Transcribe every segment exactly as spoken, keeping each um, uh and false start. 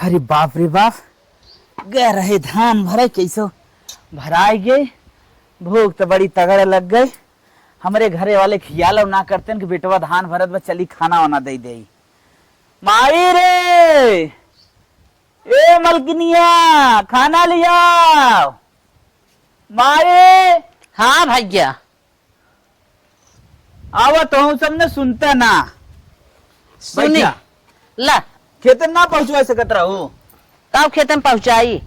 अरे बाप रे बाप, गए रहे धान भरे, कैसो भराई गए। भूख तो बड़ी तगड़ लग गई। हमरे घरे वाले खियाल ना करते कि बेटवा धान भरत बा, चली खाना वाना दे दे। माई रे, ए मलकिनिया, खाना लियाओ। माई। हाँ भैया। आवा तो हम सबने सुनता ना। सुनी। बैठा। ला। खेतन ना पहुँचवा सकत रहू। काव खेतन पहुँचाई?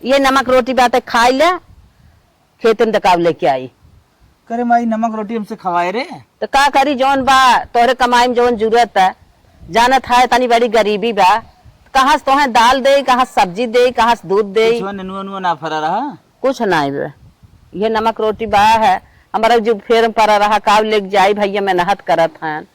ये नमक रोटी बाटे खाई ले। खेतन तकाव लेके आई। करे माई, नमक रोटी हमसे खवाए रे। तो का करी, जौन बा तोहरे कमाई में जौन जरूरत है, जानत है तनी बड़ी गरीबी बा। कहाँ से तोहे दाल दे, कहाँ से सब्जी दे, कहाँ से दूध दे? कुछ नेनुआ नुआ ना फरा रहा? कुछ ना बे। ये नमक रोटी बा है, हमारा जो फेर में पड़ा रहा, काव लेके जाई भैया, मेहनत करत हैं।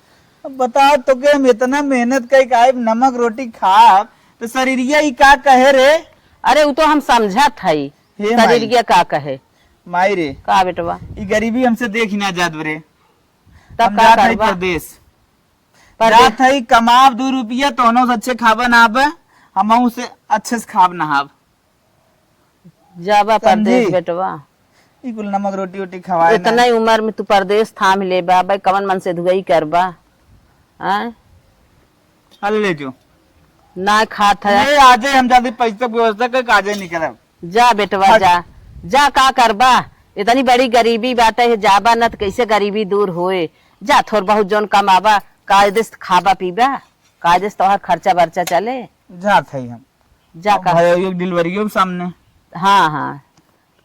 अब बताओ तो के हम इतना मेहनत कई के आइब, नमक रोटी खाब तो शरीरिया ई का कहे रे? अरे उ तो हम समझत हई, हे माई। शरीरिया का कहे। माई रे। का बेटवा? ई गरीबी हमसे देखी ना जात रे। तब हम का जात हई करबा? परदेस। परदेस। जात हई कमाब दू रुपया, तोहनो से अच्छे खाबा नहाबा, हमहू से अच्छे से खाब नहाब। जाबा समझी? परदेस बेटवा। ई कुल नमक रोटी वोटी खवाए ना। इतना ही उम्र में तू परदेस थाम लेबा, भाई कवन मन से दुआई करबा? आय? अरे ले जो। ना खात है। नहीं, आजे हम जाते पैसा व्यवस्था करके आजे निकलब। जा बेटवा, हट। जा। जा, का करबा? इतनी बड़ी गरीबी बाटे है, जाबा न त कैसे गरीबी दूर होए? जा, थोर बहुत जौन कमाबा, कायदे से खाबा पीबा, कायदे से तोहर खर्चा बर्चा चले। जात है हम। जा अब का? भाई, एक डिलीवरियो सामने। हाँ, हाँ,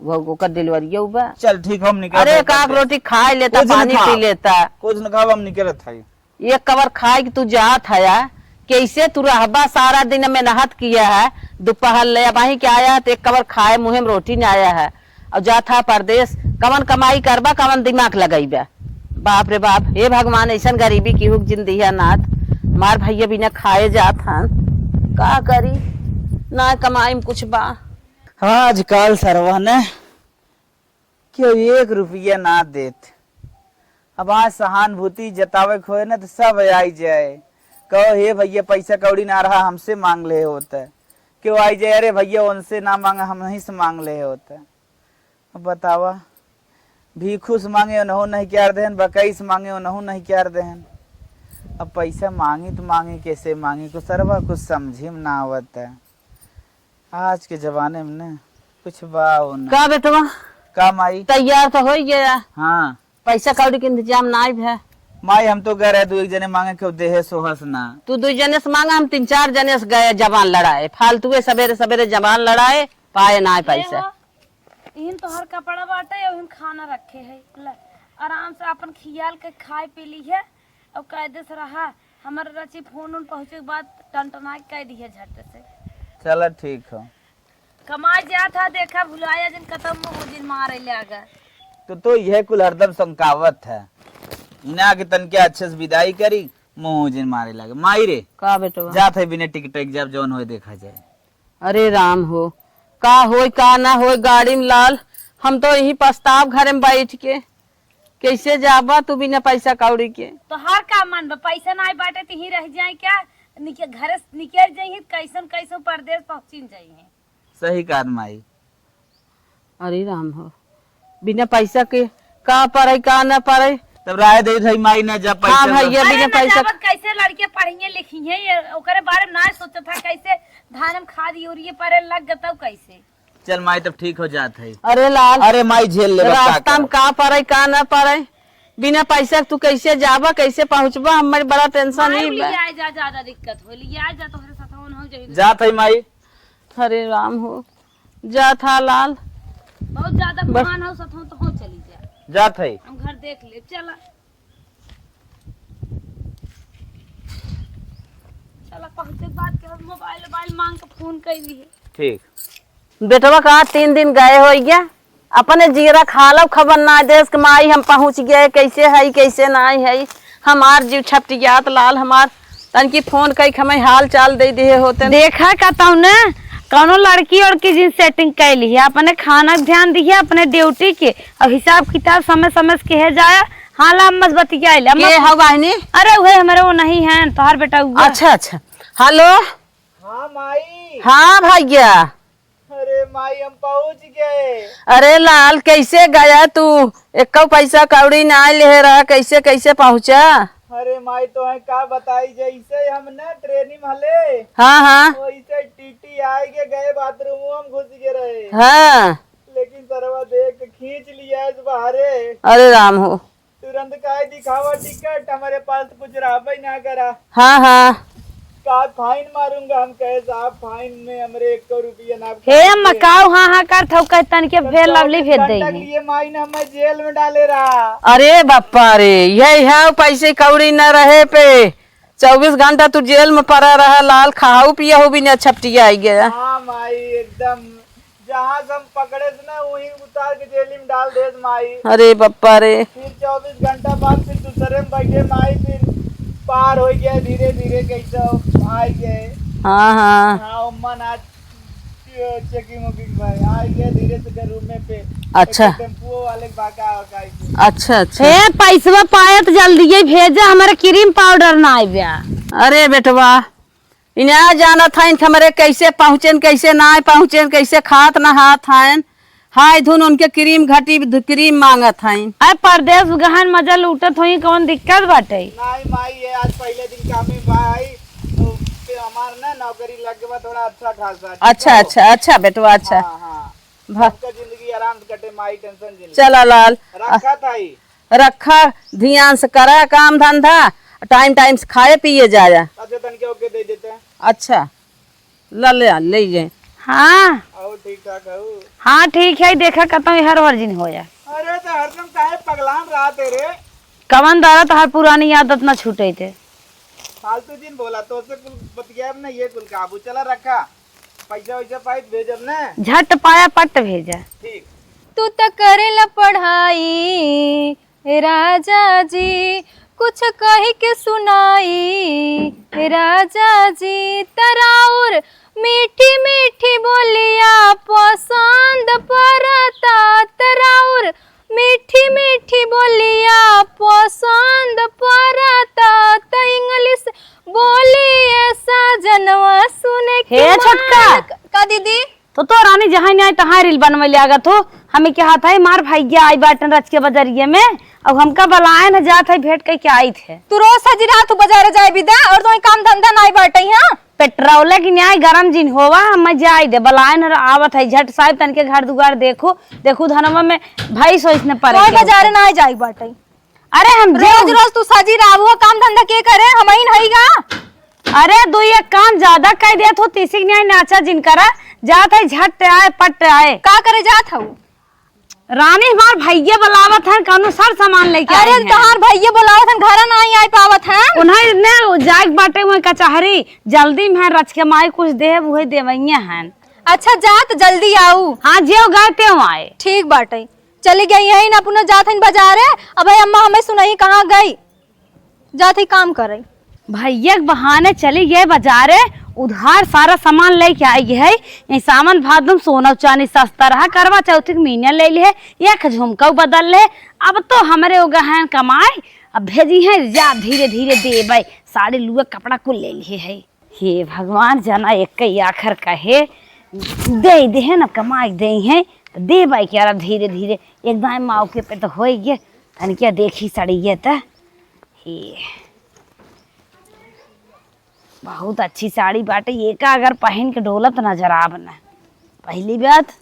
वो, ओकर डिलीवरियो बा। चल ठीक, हम निकल अरे, जाते एक आध हैं। रोटी खाए लेता, कुछ न पानी खा। पी लेता। कुछ न खाब, हम निकलत है। एक कवर खाए के तू जात हया, कैसे तू रहबा? सारा दिन मेहनत किया है, दोपहर ले अब वहीं के आया है, तो एक कवर खाए मुँहे में रोटी ना आया है, और जात है परदेस। कवन कमाई करबा, कवन दिमाग लगइबा? बाप रे बाप, हे भगवान, ऐसन गरीबी की हुक जिन दिया नाथ। हमार भैया बिना खाए जात हन, का करी, ना कमाई में कुछ बा। आजकल सरवा ने केहू एक रुपया ना देत। अब आज सहानुभूति जतावे के होए ना, तो सब आई जाए, कहो, "हे भैया, पैसा कौड़ी ना रहा, हमसे मांग ले होत है।" केहू आई जाए, "अरे भैया, उनसे ना मांगा, हम ही से मांग ले होत है।" अब बतावा, भीखू से मांगे, उनहू नहीं क्यार देहन, बकई से मांगे, उनहू नहीं क्यार देहन। अब पैसा मांगी तो मांगी, कैसे मांगी, कुछ सरवा कुछ समझी में ना आवत है। आज के जमाने में ना कुछ बा वो ना। का बेटवा? का माई? तैयार तो हो गया। हाँ। पैसा कौड़ी के इंतजाम ना भे। माई, हम तो गए रहे दू एक जने मांगे, केहू देहे सोहस ना। तू दू जने से मांगा, हम तीन चार जने से गए जबान लड़ाए, फालतुए सबेरे सबेरे जबान लड़ाए, पाए ना पैसा। इहिन तोहर कपड़ा बाटे, ओहिन खाना रखे है। ले, आराम से आपन खियाल के खाए पी ली है, और कायदे से रहा। हमर रची फोन उन पहुँचे के बाद टनटना के कह दिहे झट से। चला ठीक हो। कमाए जात हा, देखा भुलाया जिन, कतौ मुँह जिन मारे लागा। तो, तो यह कुल हरदम संकावत है। इना के तन के अच्छे से विदाई करी, मुँह जिन मारे लागे। माई रे, का बेटवा? जात है बिना टिकट के, जब जौन होए देखा जाए। अरे राम हो, का होई का ना होई गाड़ी में लाल, हम तो यही पछताब घरे में बैठ के। कैसे जाबा तू बिना पैसा कौड़ी के? तोहार का मन बा, पैसा नाई बाटे त यहीं रह जाए क्या? निके-, घरे से निकल जाइए, कैसन कैसन परदेस पहुँचिन जाइए। सही कहत माई। अरे राम हो, बिना पैसा के का पड़े का ना पड़े। तब राय दे रही माई ना जा पैसा हाँ भैया, अरे बिना ना पैसा जाबत कैसे लड़के पढ़िए लिखिए, ये ओकरे बारे में ना सोचत है, कैसे धान में खाद यूरिया परे लग गतौ कैसे? चल माई, तब ठीक हो जात है। अरे लाल, अरे माई, झेल ले, बस का रास्ता में करब? का पड़े का ना पड़े, बिना पैसा के तू कैसे जाबा, कैसे पहुँचबा? हमारे बड़ा टेंशन माई ही बा। लिया जा, ज्यादा दिक्कत हो, लिया जा, तोहरे साथ हो ना हो जाई। जात है माई। अरे राम हो, जात हा लाल। बहुत ज्यादा बस। घुमान हो, साथ हो तो हो चली जा। जात है। हम घर देख ले, चला। साला पहुँचे के बाद के मोबाइल, मोबाइल मांग के फोन कैली है। ठीक। बेटवा का तीन दिन गए होइगा, अपने जियरा खालव खबर ना देस कि माई हम पहुँच गए, कैसे है, कैसे नाई है। हमार जीव छपटियात लाल, हमार तनकी फोन कई के हमें हाल चाल दे दिए होते। देखा का तौने कौनो लड़की उड़की जिन सेटिंग कैली है, अपने खाना के ध्यान दिए, अपने ड्यूटी के, और हिसाब किताब समय समय से किहे जाए। हाँ ला, अम्मा से बतियाइले। अम्मा के हौ बहिनी? अरे उहे हमरे वो नहीं है, तोहार बेटा हुआ। अच्छा, अच्छा। हेलो। हाँ माई। हाँ भैया। अरे माई, हम पहुँच गए। अरे लाल, कैसे गया तू? एक्को पैसा कौड़ी नाहीं लेहे रहा, कैसे, कैसे पहुँचा? अरे माई, तोहैं का बताई, जैसे हम ना ट्रेनी में हले, हाँ, हाँ। वैसे टीटी आइगे, गए बाथरूम में घुस गए रहे। हाँ। लेकिन सरवा देख के खींच लिया इस बाहरे। अरे राम हो। तुरंत काहे दिखावा टिकट, हमरे पास तो कुछ रहबे ना करा। हाँ, हाँ। का फाइन मारूंगा हम, कहे साहब फाइन में हमरे एक्को रुपया ना। हे अम्मा, काऊ हाँ, हाँ करत हऊ, कहे तनिके तो भेज, लवली चौबीस भेज घंटा के देई। लिए माई ने हमें जेल में डाले रहा। अरे बापा रे, यही है पैसे कौड़ी न रहे पे, चौबीस घंटा तू जेल में पड़ा रहा लाल, खाऊ पिया हो भी ना छपटिया आई गया। हाँ माई, एकदम जहाँ से हम पकड़े से ना, वहीं उतार के जेली में डाल देस माई। अरे बप्पा रे। फिर चौबीस घंटा बाद फिर दूसरे में बैठे माई, फिर पार हो गया धीरे धीरे, कैसे आए गए। हाँ, हाँ। हाँ, अम्मा ना चेकिंग वेकिंग भाई, आए गए धीरे से घर रूम में पे। अच्छा। एक टेम्पो वाले के बाका आवा काहे के। अच्छा, अच्छा। हे, पैसवा पाए तो जल्दी ही भेजा, हमारे क्रीम पाउडर ना आइबा। अरे बेटवा, इन्हें जानत हइन कि हमरे कैसे पहुँचेन, कैसे नाय पहुँचेन, कैसे खात नहात हइन। हाय धुन उनके क्रीम घटी, क्रीम मांगत हइन। अरे परदेस गहन मजा लूटत होई, कौन दिक्कत बाटे? नाई माई, ये आज पहले दिन काम में बा आई, तो पे हमार ना नौकरी लग गवा थोड़ा अच्छा खासा, ठीक अच्छा, है? अच्छा, अच्छा बेटवा, अच्छा। हाँ, हाँ। भा- सबका जिंदगी आराम से कटे माई, टेंशन जिन ले। चला लाल। रखा था ही। रखा, ध्यान से करा काम धंधा, टाइम टाइम से खाए पिए जाया। अच्छा, तनिके ओके दे देते हैं। अच्छा, ल ले आ, ले जाए। हाँ। और ठीक ठाक हऊ? हाँ, ठीक है, देखा कतौ हर हर जिन हो जाए। अरे, तो हरदम काहे पगलान रहत है रे? कवन दारा तोहार पुरानी आदत ना छूटे थे। फालतू जिन बोला, तो से कुल बतियाब ना, ये कुल काबू। चला रखा, पैसा वैसा पाई तो भेजब ना। झट पाया पट भेजा। ठीक। तू त करेला पढ़ाई राजा जी, कुछ कहि के सुनाई राजा जी, त राउर मीठी मीठी बोलिया पसंद परता, त राउर मीठी मीठी बोलिया पसंद परता, त इंग्लिश बोलिए सजनवा सुने के हे छोटका। मन। का दीदी? तो, तो रानी जहाँ नहीं आई तहाँ रील बनवे ले आगत हो। हमें क्या हाथ है, मार भैया आई बाटन रच के बजरिए में, अब हमका बलायन है, जात है भेंट कइ के आई थे। तू रोज सजी रात तू बाजार जाए बिदा और तो काम धंधा नाई बाटे, हाँ? पेट्रोल की न्याय गरम जिन होवा, हम जाए दे, बलायन है, आवत है झट साहब, तन के घर दुआर देखू, देखू धनवा में भैंस वैस न परे कोई के बाजार होते। नाई जाई बाटे। अरे हम रोज जाऊ। रोज तू सजी रहू हो, काम धंधा के करे, हम ही नहीं गा। अरे दुई एक काम ज्यादा कह देत हो, तीसी के न्याय नाचा जिन करा, जात है झट आए पट आए। का करे जात हऊ? रानी हमार भैया बुलावत हन, कौनो सर सामान लेके अरे आई हैं। तोहार भैया बुलावत हन, घर ना आई पावत हन। उन्हें ने जाए के बाटे हुए कचहरी, जल्दी में रच के माई कुछ देब, उहे देवैया हन। अच्छा जात जल्दी आऊ। हाँ जेव गए तेव आए। ठीक बाटे। चली गई है ना, अपना जात हन बाजारे। अब अम्मा हमें सुनाई कहाँ गई, जात ही काम करे। भैया के बहाने चली गए बाजारे, उधार सारा सामान लेके आई है। ये सावन भादो में सोना चांदी सस्ता रहा, करवा चौथ के महीने ले लिए, एक झुमका बदल ले। अब तो हमरे हो गए हैं कमाई, अब भेजी है जा धीरे धीरे देबे, साड़ी लुआ कपड़ा कुल ले लिए है। हे भगवान, जना एक ही आखर कहे, दे दे है ना, कमाई दे है, तो दे बाई के यार धीरे धीरे, एक दाएं माँ के पे तो होई गे, तन क्या देखी सड़ी गे त। हे, बहुत अच्छी साड़ी बाटे, ये का अगर पहन के डोलत नजर आब न, पहली बात।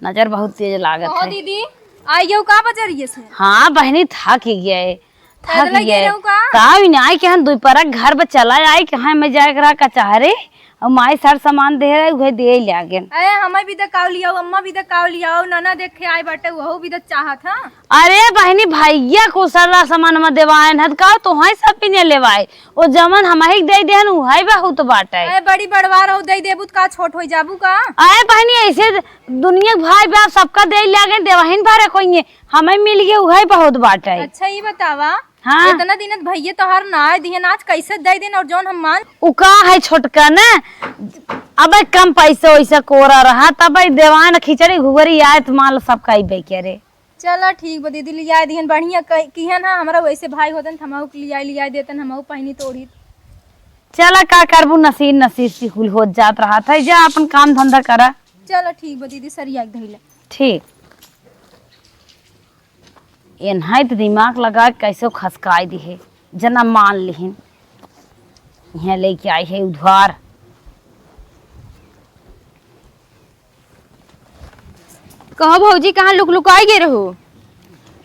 नजर बहुत तेज लागत कहो है। दीदी, आई गयो का बजरिए से? हाँ बहनी, थक गए, थक पैदल गए। गए रहो का? का भी नहीं, आई के हम दुपहर घर पर चला आई, कहाँ मैं जाए करा कचहरे, और माई सर सामान दे रहे, उहे दे ले आगे। अरे हमें भी दकाव लियाओ, अम्मा भी दकाव लियाओ, नना देखे आए बाटे, वहू भी दक चाहत है। अरे बहनी, भैया को सारा सामान में देवायन है, का तो है सब पीने लेवाए, ओ जमन हमही के दे देहन, उहे बहुत बाटे। अरे बड़ी बड़वा रहो, दे देबू त का छोट होई जाबू का? अरे बहनी, ऐसे दुनिया के भाई बाप सबका दे लागे, देवहिन भरे कोई है, हमें मिल गए, उहे बहुत बाटे। अच्छा, ये बतावा, हाँ। इतना दिन भैया तोहार ना आए दिहन, आज कैसे दे देन और जौन हम मान उ का है छोटका ने, अबे कम पैसे वैसे कोरा रहा, तब देवान खिचड़ी घुघरी आए त मान लो सबका ही बेके रे। चला ठीक बा दीदी, लियाए दिहन बढ़िया कह-, किहन हा, हमरा वैसे भाई होतन त हमहू के लियाए, लियाए देतन, हमहू पहिनी त ओढ़ी। चला, का करबू, नसीब नसीब सी हुल होत जात रहत है। जा, अपन काम धंधा करा। चला, ठीक बा दीदी, सरिया के धइला। ठीक। एन्हाई त दिमाग लगा के कैसे खसकाई दिहे, जना मान लिहिन। यहाँ लेके आई है उधार। कहो भौजी, कहाँ लुक लुकाई गए रहू?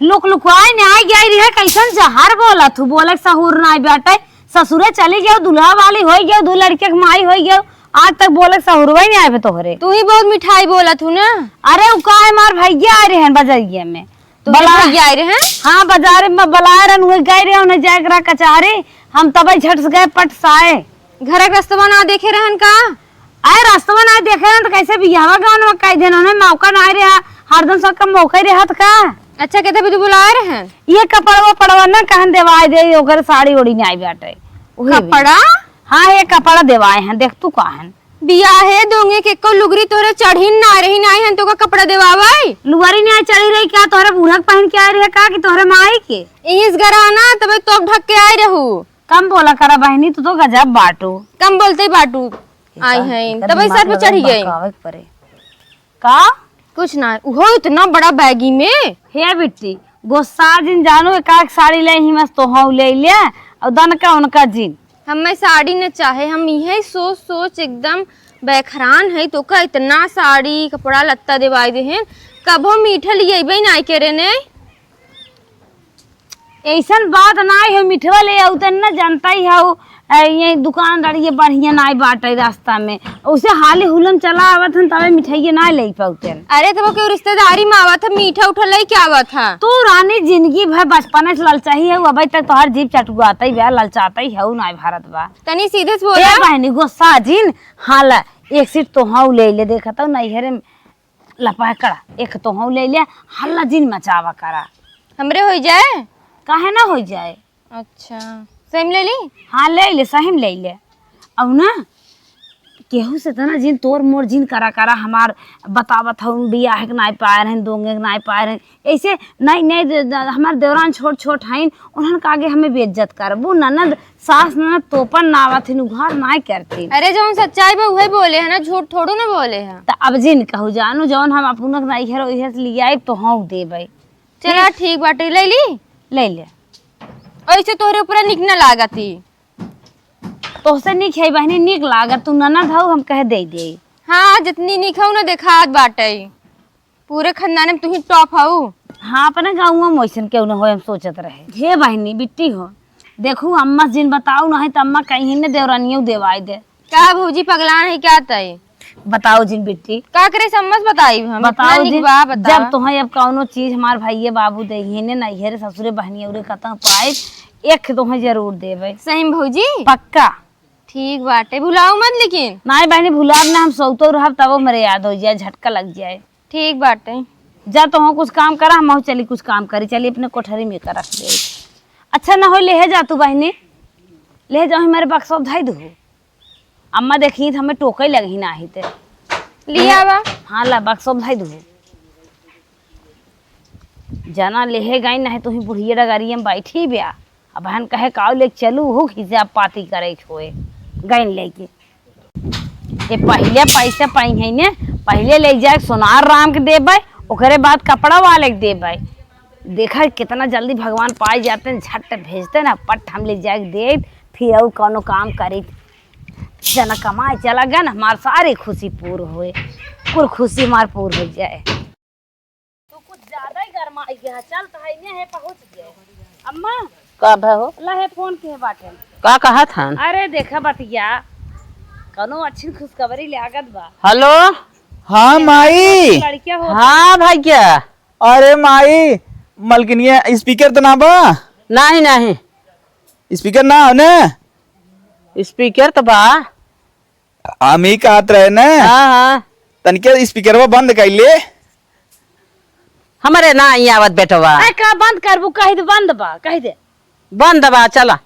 लुक लुकाई नाई गई रही है, कैसन जहर बोलत हूँ, बोले के सहूर नाई बाटे। ससुरे चली गयो, दुल्हा वाली होई गयो, दू लड़के के माई होई गयो, आज तक बोले के सहूरवा ही नाई आवे तोहरे। तू ही बहुत मिठाई बोलत हूँ ना। अरे, उ का है, हमार भैया आए रहे हैं बजरिया में। तू बला- भैया आए रहे हैं? हाँ, बाजार में बलाए रहन, उहे गए रहे, उन्हें जाए के रहा कचहरी, हम तबे झट से गए, पट से आए। घर के रस्तवा ना देखे रहन का? आए, रस्तवा ना देखे रहन तो कैसे बियाहवा गावन में कई दिन उन्हें मौका ना रहा, हरदम सबका मौका ही रहत का? अच्छा, कहते भी तू बुलाए रहन? ये कपड़वा पड़वा ना कहन देवाए दे, ओकर साड़ी ओड़ी नाई बाटे। उहे भी। कपड़ा? हाँ, ये कपड़ा देवाए हैं, देख तू का हन। बियाहे दोंगे के को लुगरी तोहरे चढ़ी ना रही, नाई हन तो का कपड़ा देवावे? लुगरी नाई चढ़ी रही का? तोहरे बूढ़ा के पहन के आए रहे का कि तोहरे माई के? इस घराना तबे तोप ढक के आए रहू। कम बोला करा बहनी, तू तो गजब बाटू। कम बोलते बाटू। आई हैं, तबे सर पे चढ़ी गई। का? कुछ ना, उहो इतना बड़ा बैगी में। हे बिट्टी, गोस्सा जिन जानू, एक आध साड़ी ले ही मस्त तोहू ले ले, और दन का उनका जिन। हमें साड़ी न चाहे, हम यही सोच सोच एकदम बेखरान है, तो का इतना साड़ी कपड़ा लत्ता देवाई दे हैं, कबो मीठा लिएबे ना करे ने। ऐसन बात नाई है, मिठवा ले आउतन न, जनता ही हऊ, ए, ये दुकानदार ये बढ़िया नाई बाटे रास्ता में, उसे हाली हुलम चला आवत हन, तबे मिठाइये नाई ले पाउतन। अरे, तब केहू रिश्तेदारी में आवत है, मीठा उठा लेके आवत है। तू रानी जिंदगी भर बचपने से ललचाही है, अबे तक तोहर जीभ चटुआते ही बा, ललचाते ही हऊ नाई भारत बा। तनी सीधे से बोला। ए बहनी, गोस्सा जिन, हाला, एक सीट तोहू ले ले, देखत हऊ नैहरे में लपा करा, एक तोहू ले ले, हल्ला जिन मचावा करा। हमरे होई जाए? काहे ना होई जाए? अच्छा, सही में ले ली? हाँ, ले ले, सही में ले ले। अब ना, केहू से तना जिन तोर मोर जिन करा करा, हमार बतावत हूँ, बियाह के नाई पाए रहन, दोंगे के नाई पाए रहन। ऐसे नाई, नाई, द-, द-, हमार देवरान छोट छोट हईन, उन्हन का आगे हमें बेइज्जत करबू। ननद, सास ननद तोपन ना आवत हिन, उघार नाई करती। अरे, जौन सच्चाई बा, उहे बोले है ना, झूठ थोड़ू ना बोले है। त अब जिन कहू जानू, जौन हम अपनक नैहर ओइहर से लियाई, तोहू देबै। चला, ठीक? ठीक बाटे, ले ली? ले ले। ऐसे तोहरे ऊपर निक ना लागत ही। तोहसे निक है बहनी, निक लागत, तू ननद हऊ, हम कह दे दे। हाँ, जितनी निक हऊ ना देखात बाटे। पूरे खानदान में तू ही top हऊ। हाँ, अपने गाँव में वैसन केहू न होए, हम सोचत रहे। हे बहिनी, बिट्टी हो, देखू, अम्मा से जिन बताऊ, नहीं त अम्मा कहीं ने देवरानियों देवाई दे। का भौजी पगला नहीं क्या तय? बताओ जिन बिट्टी। का करे से अम्मा से बताई हम? बताओ इतना निक जिन, बा, बतावा। जब तोहें अब कौनो चीज हमार भइये बाबू देहिए ने, नैहरे ससुरे बहनी औरे कतौ पाए, एक तोहें जरूर देबे। सही में भौजी? पक्का। ठीक बाटे, भुलाओ मत लेकिन। नाहीं बहनी, भुलाब ना, हम सौतो रहब, तबो मेरे याद हो जाए, झटका लग जाए। ठीक बाटे। जा तोहूँ कुछ काम करा, हमहूँ चली कुछ काम करी, चली अपने कोठरी में कर रख दे। अच्छा ना हो, लेहे जा तू बहनी, लेहे जाओ, हमारे बक्सा धई दू। अम्मा देखी त हमें टोके लगही ना ही ते। लिया बा। हाँ ला, बक्सा धई दू। जना लेहे गई ना है, तू ही बुढ़िया डगरिया में बैठी ब्या। अब बहन कहे काऊ ले चलू, हु हिसाब पाती करे छोए। गइन लेके। ये पहिले पैसे पाई है ने, पहिले ले जाए सोनार राम के देबे, ओकरे बाद कपड़ा वाले के देबे। देखा कितना जल्दी भगवान पाए जाते हैं, झट भेजते ना, पट हम ले जाए दे, फिर और कौनो काम करी। जना कमाए चला गया ना, हमार सारी खुशी पूर होए, कुल खुशी हमार पूर हो जाए। तू कुछ ज्यादा ही गरमाई गया। चल, तो है, ये है, पहुँच गए। अम्मा। का भा हो? ला, है, फोन के बाटे। का कहत हन? अरे, देखा बतिया, कौनो अच्छी खुशखबरी ले आगत बा। हेलो। हाँ, माई। लड़किया हो। हाँ, भैया। अरे, माई, मलकिनिया, speaker तो ना बा? नहीं, नहीं। Speaker ना हो ने? Speaker तो बा। हम ही कहत रहे न। हाँ, हाँ। तनिके speakerवा बंद कर ले। हमरे ना आई आवत बेटवा। ए, का बंद करबू? कह दे बंद बा, कह दे। बंद बा, चला।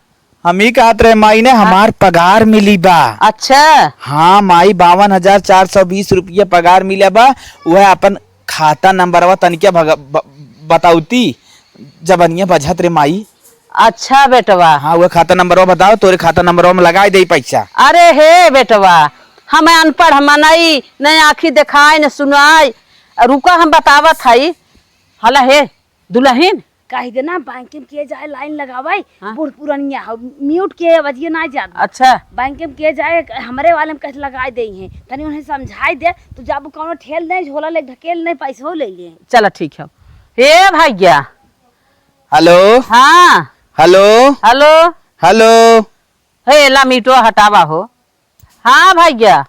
हम ही कहत रहे माई ने, हाँ। हमार पगार मिली बा। अच्छा। हाँ माई, बावन हजार चार सौ बीस रुपया पगार मिला बा। वह अपन खाता नंबरवा तनिके भग-, ब-, बताउती। जबनिया बजत रे माई। अच्छा बेटवा। हाँ, वो खाता नंबरवा बताओ, तोरे खाता नंबरवा में लगाई देई पैसा। अरे हे बेटवा, हम अनपढ़ मनई, न आँखी देखाई, न सुनाई। रुका, हम बतावत हई। हला हे दुलहिन। कहि देना, बैंक में के जाए लाइन लगावे, हाँ। बूढ़ पुरनिया हो, म्यूट के आवाजिए ना जात बा। अच्छा। बैंक में के जाए, हमरे वाले में कैसे लगाए देई हैं, तनी उन्हें समझाई दे, तू जाबू कौनो ठेल नहीं, झोला ले ढकेल नहीं, पैसो ले ले। चला ठीक है। हे भैया। हेलो। हाँ। हेलो। हेलो। हेलो। हे ला म्यूटवा हटावा हो। हाँ भैया।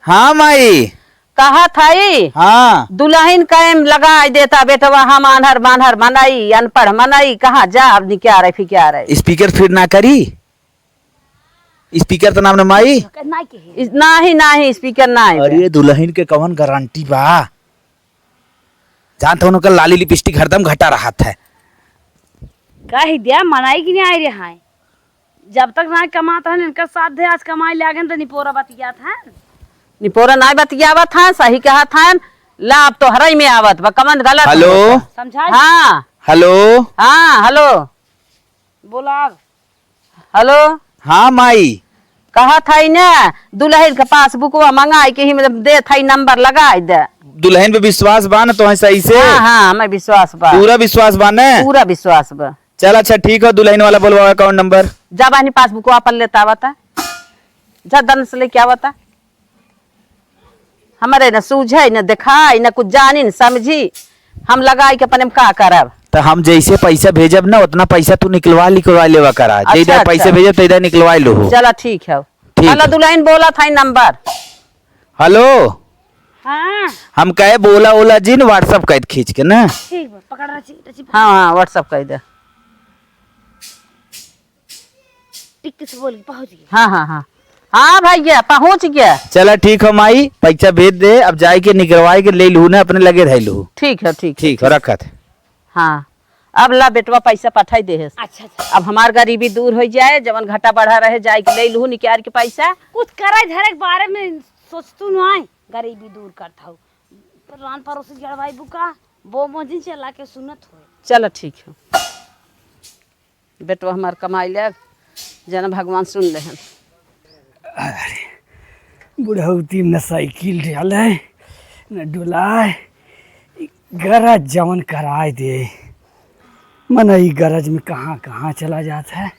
हाँ माई। कहत हई, हाँ। दुलहिन कैम लगाई देता बेटवा, हम आन्हर बान्हर मनई, अनपढ़ मनई, कहाँ जाब निक्यारे फिक्यारे। स्पीकर फिट ना करी, स्पीकर तो नाम न माई। इस-, नाही, नाही, स्पीकर नाही। अरे दुलहिन के कवन गारंटी बा? जानत हो उनकर लाली लिपस्टिक हरदम घटा रहत है। कहि द्या मनई कि नाहीं रे हैं। जब तक नाहीं कमात हन, इनका साथ दे, आज कमाई लागेन त निपोरा बतियात हन। निपोरा नाहीं बतियावत हन, सही कहत हन। ला, अब तोहरई में आवत बा, कवन गलत हेलो। होत बा। समझाई? हाँ। हेलो। हाँ, हेलो। बोला अब। हेलो। हाँ, माई। कहत हई न, दुलहिन के पासबुकवा मंगाई के ही, मतलब, देत हई, नंबर लगाई दे। दुलहिन पे विश्वास बा न तोहे सही से? हाँ, हाँ, हमें विश्वास बा। पूरा विश्वास बा न? पूरा विश्वास बा। चल अच्छा ठीक हो, दुलहिन वाला बोलवावा अकाउंट नंबर। जा बहनी पासबुकवा अपन लेता आवता, जा दन से लेके आवता। हमरे न सूझे, न देखाई, न कुछ जानी, न समझी, हम लगाई के अपने में का करब? त हम जैसे पैसा भेजब न, उतना पैसा तू निकलवा, निकलवा लेवा करा। अच्छा, जैदा पैसा अच्छा। भेजब, तैदा निकलवा लो। चला ठीक है। ठीक हेलो है। दुलहिन बोलत हई नंबर। हेलो। हाँ। हम कहे बोला ओला जिन, WhatsApp कर खींच के ना। ठीक बा, पकड़ रची, रची पकड़। हाँ, हाँ, WhatsApp कर दे। टिक से बोल के पहुँच गई। हाँ, हाँ, हाँ। हाँ भैया, पहुँच गया। चला ठीक हो माई, पैसा भेज दे, अब जाए के निकलवाए के ले लू ना, अपने लगे रह लू। ठीक है, ठीक है, ठीक हो, ठीक। रखत। हाँ, अब ला बेटवा पैसा पठाई दे है। अच्छा, अच्छा। अब हमार गरीबी दूर हो जाए, जवन घटा बढ़ा रहे, जाए के ले लू निकाल के पैसा। कुछ करे धरे के बारे में सोचतू नाहीं, गरीबी दूर करत हऊ। रान परोसी जड़वाई बुका, बो मोजिन चला के सुनत होए। चला ठीक है। बेटवा हमार कमाई ले, जना भगवान सुन लेहन। अरे, बुढ़ौती में न साइकिल डाले, न डुलाए, ई गरज जवन कराए दे। मन ई गरज में कहाँ, कहाँ चला जात है।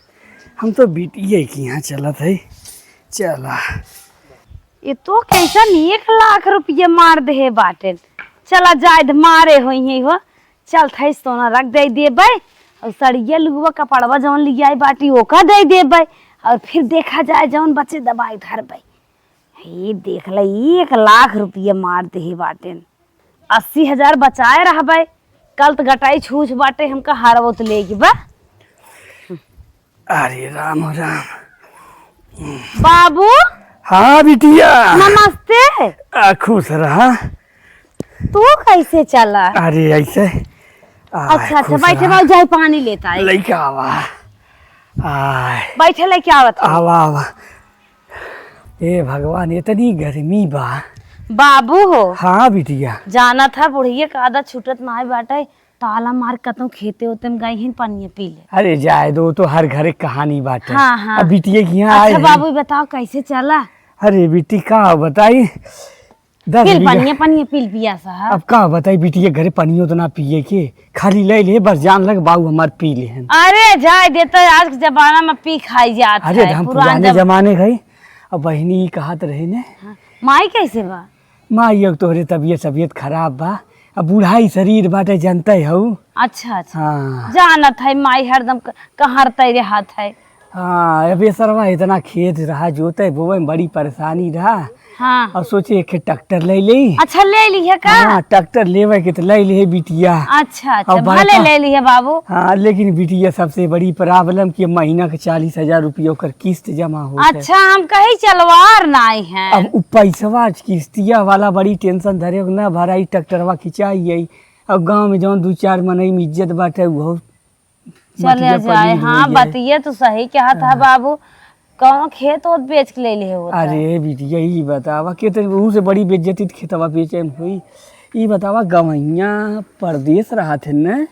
हम तो बिटिये के यहाँ चलत है। चला। ये तो कैसन एक लाख रुपये मार देहे बाटेन। चला जाए दे, मारे होई है हो। चल थई सोना रख दे देबै, और सड़िया लुगवा कपड़वा जौन लियाई बाटी ओका दे देबै, और फिर देखा जाए जौन बचे दबाई धरबै। ई देख ले, एक लाख रुपया मार देहे बाटेन, अस्सी हजार बचाए रहबै, कल त गटाई छूछ बाटे, हमका हरवत लेके बा। अरे राम राम। बाबू। हाँ बिटिया। नमस्ते। आ, खुश रहा। तू कैसे चला? अरे ऐसे। आ, अच्छा, अच्छा, खुश बैठे रहा। बाबू, जाए पानी लेता है। लइका आवा। आय। बैठे लइके आवत है। आवा, आवा। ए भगवान, इतनी गर्मी बा। बाबू हो। हाँ बिटिया। जानत है बुढ़िया का आदत छूटत नाहीं बाटे। ताला मार के कतहूँ खेते ओते में गई हैं, पनिया पी ले। अरे जाए दो, तो हर घर एक कहानी बाटे। हाँ, हाँ। अब बिटिया के यहाँ आए अच्छा हैं। बाबू, बताओ कैसे चला? अरे बिटी का बताई, दस फिर बीघा पनिया, पनिया पी ल पिया सा। अब का बताई बिटिया, घरे पनियो तो ना पिए के, खाली ले ले बस, जान लग बाऊ हमार पी ले हैं। अरे जाए दे, तो आज के जमाना में पी खाई जात अरे है, हम पुरान पुराने जम- जमाने गई। अब बहिनी ई कहत रहे ने। हाँ। माई कैसे बा? माई, अब तोहरे तबियत, तबियत खराब बा। अब बुढ़ाई शरीर बाटे, जनते हऊ। अच्छा, अच्छा। हाँ। जानत है, माई हरदम क-, कहरते रहत है। हाँ, अब ये सरवा इतना खेत रहा, जोते बोवे में बड़ी परेशानी रहा। हाँ। अब सोचे एक ठे ट्रैक्टर ले लेई। अच्छा, ले ली है का? हाँ, ट्रैक्टर लेवे के तो ले ली है बिटिया। अच्छा, अच्छा, अब भले बड़का ले ली है बाबू। हाँ, लेकिन बिटिया सबसे बड़ी problem कि महीना के चालीस हजार रुपया ओकर किस्त जमा होत है। अच्छा, हम कही चलवार नाई है। अब उ पैसवा किस्तिया वाला बड़ी tension धरे, ना भराई, ट्रैक्टरवा खिंचाई आई। अब गाँव में जौन दू चार मनई में इज्जत बाटे, उहो चले मटिया जाए। पलीर हो हाँ, जाए। बतिया तो सही कहत है हाँ। बाबू, कौनो खेत ओत बेच के ले ले होता। अरे बिटिया, ई बतावा, के तो ऊ से बड़ी बेइज्जती त खेतवा बेचे में हुई। ई बतावा, गवैया परदेस रहत है न?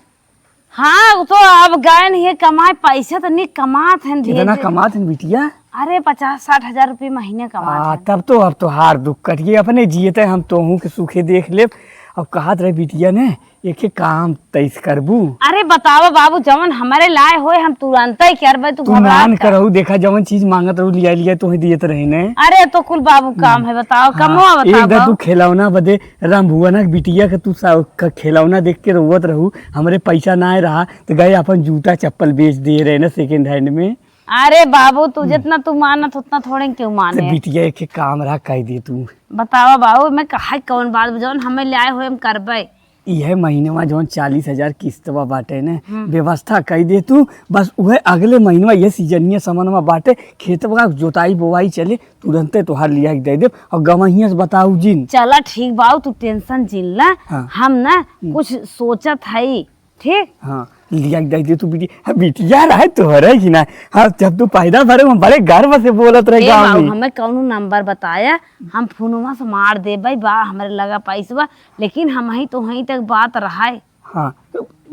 हाँ, तो अब गए नहीं है कमाए, पैसा तो नहीं कमात है, कितना भेज कमात है बिटिया? अरे, पचास साठ हजार रुपये महीने कमात आ, है। तब तो अब तोहार दुख कट गए, अपने जियते हम तोहू के सुखे देख लेब। अब कहत रहे बिटिया ने, एक एक काम तैस करबू। अरे बतावा बाबू, जवन हमरे लाए होए हम तुरंत ही करबे, तू तू घबरात मान का? करहू, देखा जवन चीज मांगत रहू लिया लिया तोहे दियत रहे ने। अरे तो कुल बाबू हाँ। काम है, बताओ, हाँ, कमवा एक बताओ दा तू बाबू। खिलौना बदे राम भुवना के बिटिया के तू सा-, क-, खिलौना देख के रोवत रहू, हमरे पैसा ना आए रहा तो गए अपन जूता चप्पल बेच दिए रहे ना सेकंड हैंड में। अरे बाबू, तू हम्म। जितना तू मानत उतना थोड़े केहू तो माने। बिटिया एक एक काम रहा कह दे तू। बतावा बाबू, मैं कहा कौन बात जौन हमें ले आए हुए हम करबे। इहे महीनवा जौन चालीस हजार किस्तवा बाटे ने, हम्म। व्यवस्था कई दे तू, बस उहे अगले महीनवा ये सीजनिया समनवा बाटे, खेतवा जोताई बोवाई चले, तुरंते तोहार लिया के दे देब। और गवहिया से बताऊ जिन। चला ठीक बाऊ, तू टेंशन जिन ला, हाँ। हम ना हम्म। कुछ सोचत हई, ठीक? हाँ, लिया के दे दे तू बिटिया, हाँ, बिटिया रहे तोहरे कि ना, हाँ, जब तू पैदा भरे हम बड़े गर्व से बोलत रहे ए गाँव बाऊ, में। हमें कौनो नंबर बताया, हम फोनवा से मार देबै, बा हमरे लगा पैसवा, लेकिन हम ही तो वहीं तक बात रहाए। हाँ,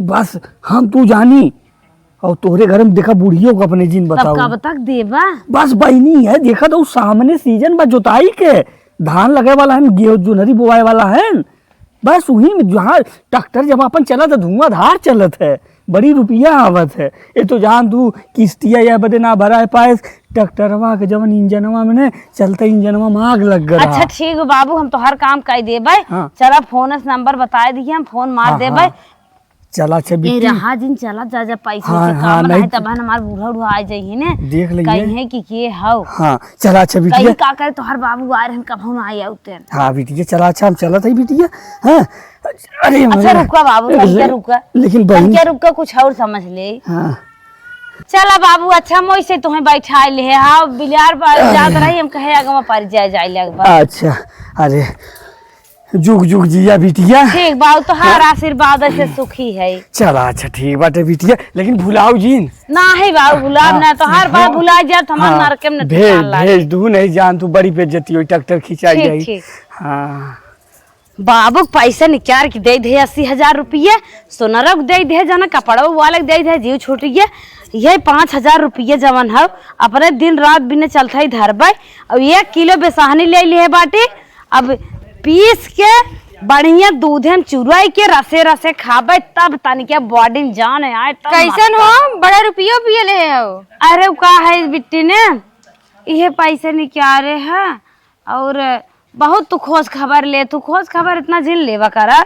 बस हम तू जानी, और तोहरे घर में देखा बुढ़ियो को अपने जिन तब बताओ। कब तक देबा? बस बहिनी है, देखा तो सामने सीजन बा जोताई के, धान लगे वाला है, गेहूं जुनरी बोआए वाला है, बस वही में जहाँ ट्रैक्टर जब अपन चलत है, धुआंधार चलत है, बड़ी रुपया आवत है। ये तो जान तू किस्तिया या बदे ना भरा पाएस, ट्रैक्टरवा के जवन इंजनवा में ने चलते इंजनवा में आग लग गया। अच्छा ठीक बा बाबू, हम तोहर काम कर देबै। हाँ। चला फोन से नंबर बताए दिए, हम फोन मार हाँ, देबै। हाँ। चला अच्छा ए बिट्टी। रहा जिन चला जा जा पैसे हाँ, के हाँ, काम नहीं नहीं तब हमार बूढ़ा उढ़ा आ जाइए ने। देख लेंगे। कहीं है कि के हौ। हाँ, चला अच्छा बिटिया। कहीं का करे तोहर बाबू आ रहे हैं, कब हम आए आउते हैं। हाँ बिटिया, चला अच्छा हम चलत है बिटिया। हाँ। अरे अच्छा मगर रुका बाबू, तनिका ले-, रुका। लेकिन बहन तनिका रुका, कुछ और समझ ले। हाँ। चला बाबू, अच्छा हम वैसे तुम्हें बैठा ले है। हाँ, बिलार पर जात रही, हम कहे अगवा पर जाए, जाए ले अगवा। अच्छा, अरे जुग जुग जिया बिटिया। ठीक बाऊ, तोहार हाँ। आशीर्वाद से सुखी है। चला अच्छा ठीक बाटे बिटिया, लेकिन भुलाऊ जिन। नाही बाऊ, भुलाब हाँ। ना, तोहार बाप हाँ। भुला जात, हमार हाँ। नरके में न भेज, ठिकान लागे। भेज दू, नहीं जान तू बड़ी बेइज्जती होई, ट्रैक्टर खिंचाई ठीक, जाई। ठीक। हाँ। बाबू के पैसा निकाल के दे दे अस्सी हजार रुपये, सोनरा के दे दे, जाना कपड़ा वाले के दे दे, जीव छूट गया। ये पाँच हजार रुपये जवन है, अपने दिन रात बिने चलता ही धरबे। और एक किलो बेसाहनी ले लिए बाटी, अब पीस के बढ़िया दूधे में चुराई के रसे रसे खाबे, तब तनिके बॉडी में जान आए, तब कैसन मस्त। हो, बड़ा रुपयो पिए ले हो? अरे, उ का है बिट्टी ने, इहे पैसे निकारे है और बहुत तू खोज खबर ले, तू खोज खबर इतना झिल लेवा करा,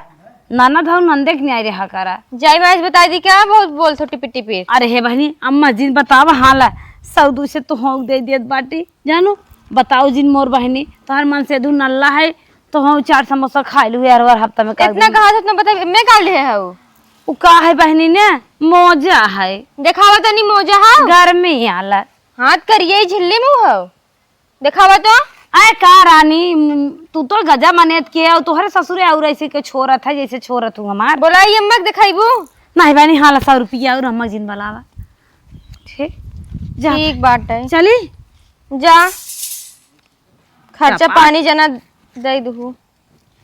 ननद हऊ नंदे के न्याय रहा करा। जाई मैं आज बताई दी क्या, बहुत बोल थो टिपी टिपी। अरे हे बहनी, अम्मा जिन बतावा हाला, सौदू से तो होंक दे देत बाटी। जानू, बताओ जिन मोर बहिनी, तोहर मन से दू नल्ला है, तो हम चार समोसा खाए लू यार, हर हफ्ता में कर इतना दूँ। कहा था, उतना बता, मैं का ले है वो? उ का है बहिनी ने, मोजा है। देखावा तनी मोजा है। गर्मी आला। हाथ करिए झिल्ली मुँह हो। देखावा तो। आए का रानी, तू तो गजा मनेत के हो, तोहरे ससुरे और ऐसे के छोरत है, जैसे छोरत हूँ हमार। बोला ये अम्मा के देखाइबू? नहीं बहिनी, हाला सौ रुपया और अम्मा जिन बलावा। ठीक, जा। ठीक बात है। चली? जा। खर्चा पानी जना दे दुहु।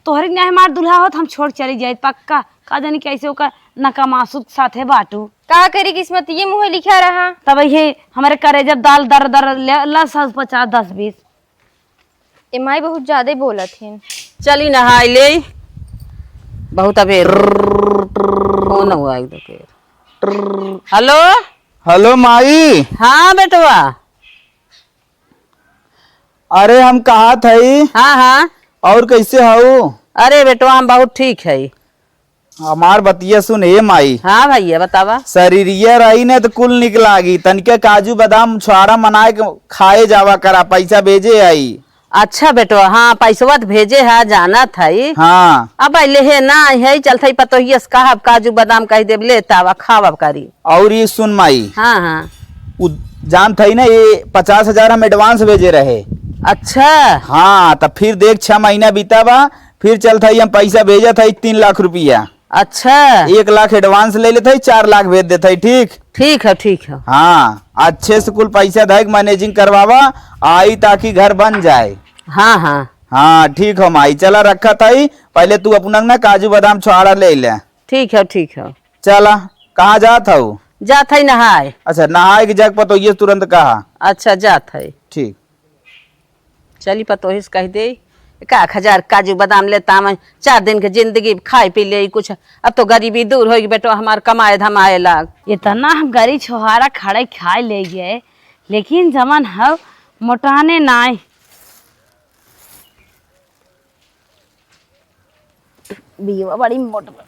तोहरे न्याय हमार दुल्हा होत, हम छोड़ चली जाइत पक्का। का जानी कैसे ओकर नकामासुत साथे बाटू। का करी, किस्मत ये मुँहे लिखा रहा। तब ये हमारे करे जब दाल दर दर ले, ला सास पचास, दस बीस। ए माई बहुत ज्यादा ही बोलत हिन। चली नहाई ले, बहुत अबेर। कौन हुआ एक दफेर। हेलो। हेलो माई। हाँ बेटवा। अरे हम कहा थई। हाँ, हाँ। और कैसे हऊ? अरे बेटवा, हम बहुत ठीक है। हमार बतिया सुन, हे माई। हाँ भैया, बतावा। शरीरिया रही ने तो कुल निक लागी। तनिके काजू बादाम छोहाड़ा मनाए के खाए जावा करा, पैसा भेजे आई। अच्छा बेटवा, हाँ, पैसवा तो भेजे है, जानत है। हाँ। अब लेहे ना है, चलत है पतोहिया से कहब, काजू बादाम कह देब, ले तावा, खावा करी। और ये सुन माई। हाँ, हाँ। उ जानत है ना, ये पचास हजार हम एडवांस भेजे रहे। अच्छा। हाँ, तब फिर देख, छह महीना बीता बा, फिर चलत है हम पैसा भेजत है तीन लाख रुपया। अच्छा। एक लाख एडवांस ले लेत है, चार लाख भेज देत है, ठीक? ठीक है, ठीक है। हाँ, अच्छे से कुल पैसा धैक मैनेजिंग करवावा, आई ताकि घर बन जाए। हाँ, हाँ। हाँ, ठीक हो माई, चला रखत है, पहले तू अपना ना काजू बादाम छोहाड़ा ले ले। ठीक है, ठीक है। चला। कहाँ जात हऊ? जात है नहाए। अच्छा, नहाए के जाके पतोहिए से तुरंत कहा। अच्छा, जात है। ठीक। चली पतोहिए से कह दे, एक आध हजार काजू बादाम लेता मैं, चार दिन के जिंदगी खाए पी ले कुछ। अब तो गरीबी दूर होई बेटो, हमार कमाए धमाए लाग। इतना हम गरीब छोहारा खड़े खाए ले गए, लेकिन जमन हव मोटाने नाय। बियवा बड़ी मोट बा।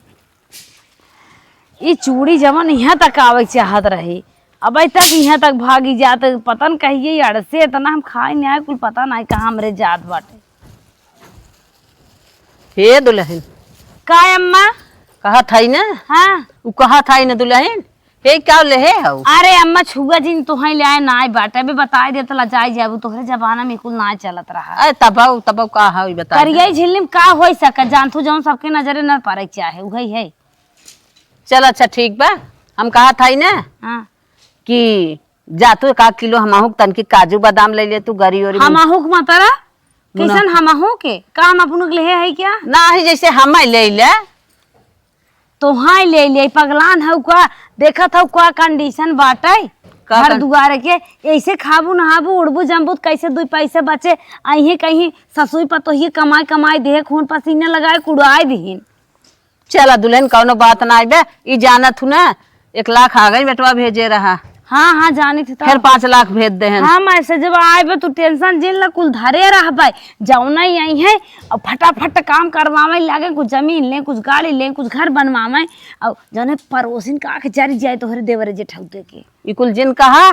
ई चूड़ी जवन इहाँ तक आवे के चाहत रही, अबे तक इहाँ तक भागी जात, पता न कहिए अड़से इतना हम खाए नहीं आए, कुल पता नहीं कहाँ हमरे जात बाटे। हे दुल्हन। का अम्मा? कहत हई ना? हाँ। उ कहत हई ना दुल्हन, हे का लेहे हऊ? अरे अम्मा, छुआ जिन तोहई ले आए ना आए बाटे, अबे बताए देत ला जाई जाबू, तोहरे जमाना में कुल ना चलत रहा। अरे तबऊ, तबऊ का हऊ बता दे। करिया झिल्ली में का होई सके, जानथू जौन सबके नजरे न पड़े के चाहे, उहई है। चल अच्छा ठीक बा, हम कहत हई ना हाँ। कि जा तू एक आध किलो हमहू के तनकी काजू बादाम ले ले तू, गरी ओरी में। हमहू के मतरा? मुना- कैसन हमहू के? का हम अपनों के लेहे है क्या? नाही, जैसे हमें ले ले। तोहाई ले ले, पगलान हऊ का? देखत हऊ का condition बाटे का घर कन- दुआरे के? ऐसे खाबू नहाबू, उड़बू जम्बू त कैसे दुई पैसे बचे? अइहे कहीं ससुई पतोहिए कमाई कमाई देहे, खून पसीना लगाए कुड़ाए दिहिन। चला दुल्हन, कौनो बात ना आइबे, ई जानत हूँ ना, एक लाख आ गई बेटवा भेजे रहा। हाँ, हाँ, जानी थी तो। फिर पाँच लाख भेज दे हैं। हाँ, मैसेज आइबे, तू tension जिन ला, कुल धरे रहबे। जौना ही आई है, और फटाफट काम करवावे लागे, कुछ जमीन ले, कुछ गाड़ी ले, कुछ घर बनवावे, और जौने पड़ोसिन का आँख जरी जाए तोहरे देवरे जेठौते के। ई कुल जिन कहा,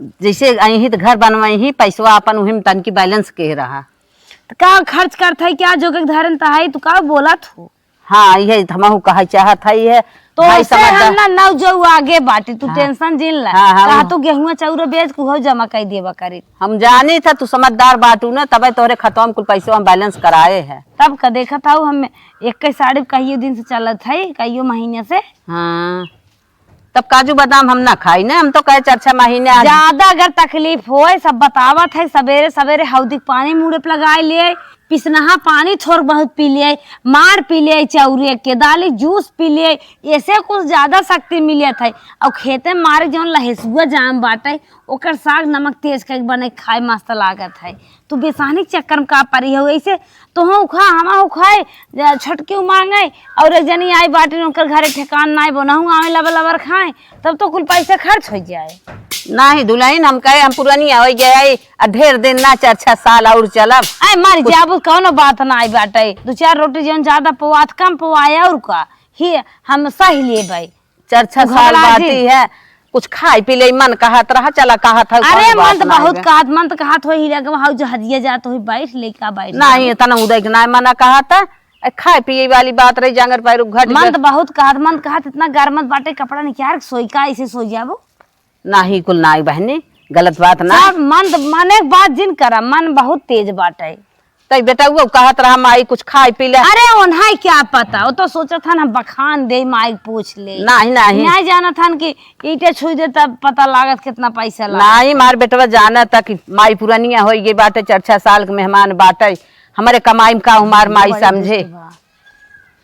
जैसे अहीं त घर बनवाई ही, पैसवा अपन उही में तनकी balance के रहा। त का खर्च करत है, क्या जोगे धरन त है, तू का बोलत हो? हाँ, इहे हमहू कहे चाहत है, इहे तो भाई से समझदार। हम ना नौ जो आगे बाटी, तू हाँ। Tension जिन ला। हाँ, हाँ, कहा वो तू गेहुआ चाउर बेच के उहो जमा कर देबा करे। हम जानी था तू समझदार बाटू ना, तबे तोहरे खतवा में कुल पैसवा हम balance कराए हैं। तब का देखत हऊ, हम एक साड़ी कहियो दिन से चलत है, कहियो महीने से। हाँ। तब काजू बादाम हम ना खाई ना, हम तो कहे चार छह महीने आज। ज्यादा अगर तकलीफ होए, सब बतावत है, सबेरे सबेरे हौदी के पानी मुड़े पे लगाए लिए, पिसनहा पानी थोड़ बहुत पी लिए, मार पी लिए, चौरे के दाली जूस पी लिए, ऐसे कुछ ज्यादा शक्ति मिलत है। और खेते मारे जौन लहेसुआ जाम बाटे, ओकर साग नमक तेज करके बने खाए मस्त लागत है। तू बेसानी के चक्कर में का परी हो? ऐसे तोहूँ उखा, हमा उखाए, जा छोटकी मांगे, और एक जनी आई बाटी, उनकर घरे ठेकान नाई, बोनहू आवे लबर लबर खाए, तब तो कुल पैसे खर्च हो जाए। नाही दुल्हन, हम कहे हम पुरानी हो गए, आ ढेर दिन ना, चार छह साल और चलब। आए मारी कुछ जाबू, कौनो बात ना आई बाटे, दो चार रोटी जौन ज्यादा पोआत कम पोआए, और का ही हम सही लेबै। चार छह तू साल घबरा बाटी जिन। है, कुछ खाए पी ले मन कहत रहा, चला कहत है, अरे कौनो बात मन तो ना बहुत है। कहत, मन तो कहत हो ही लगे, हऊ जहजिया जात हो, बैठ ले का बैठ नहीं, जाओ। इतना उदय के ना मना कहत है, ए, खाए पिए वाली बात रही, जांगर पैर घट मन गए। तो बहुत कहत, मन कहत इतना गर्मत बाटे, कपड़ा निकाल के सोई का, ऐसे सोई जाबो। नाही कुल नाही बहनी, गलत बात ना। सब मन तो, मन एक बात जिन करा, मन बहुत तेज बाटे। तई बेटा वो कहत रहा, "माई कुछ खाए पी ले।" अरे ओन्हाई क्या पता, वो तो सोचत हन हम बखान दे, माई पूछ ले। नाही, नाही। नाही जानत हन कि ईटे छुई दे तब पता लागत कितना पैसा लागत। नाही, मार बेटवा जानत है कि माई पुरानिया होई गई बाटे, चार छह साल के मेहमान बाटे, हमरे कमाई में का हमार माई बड़ी समझे। दुष्ट बा।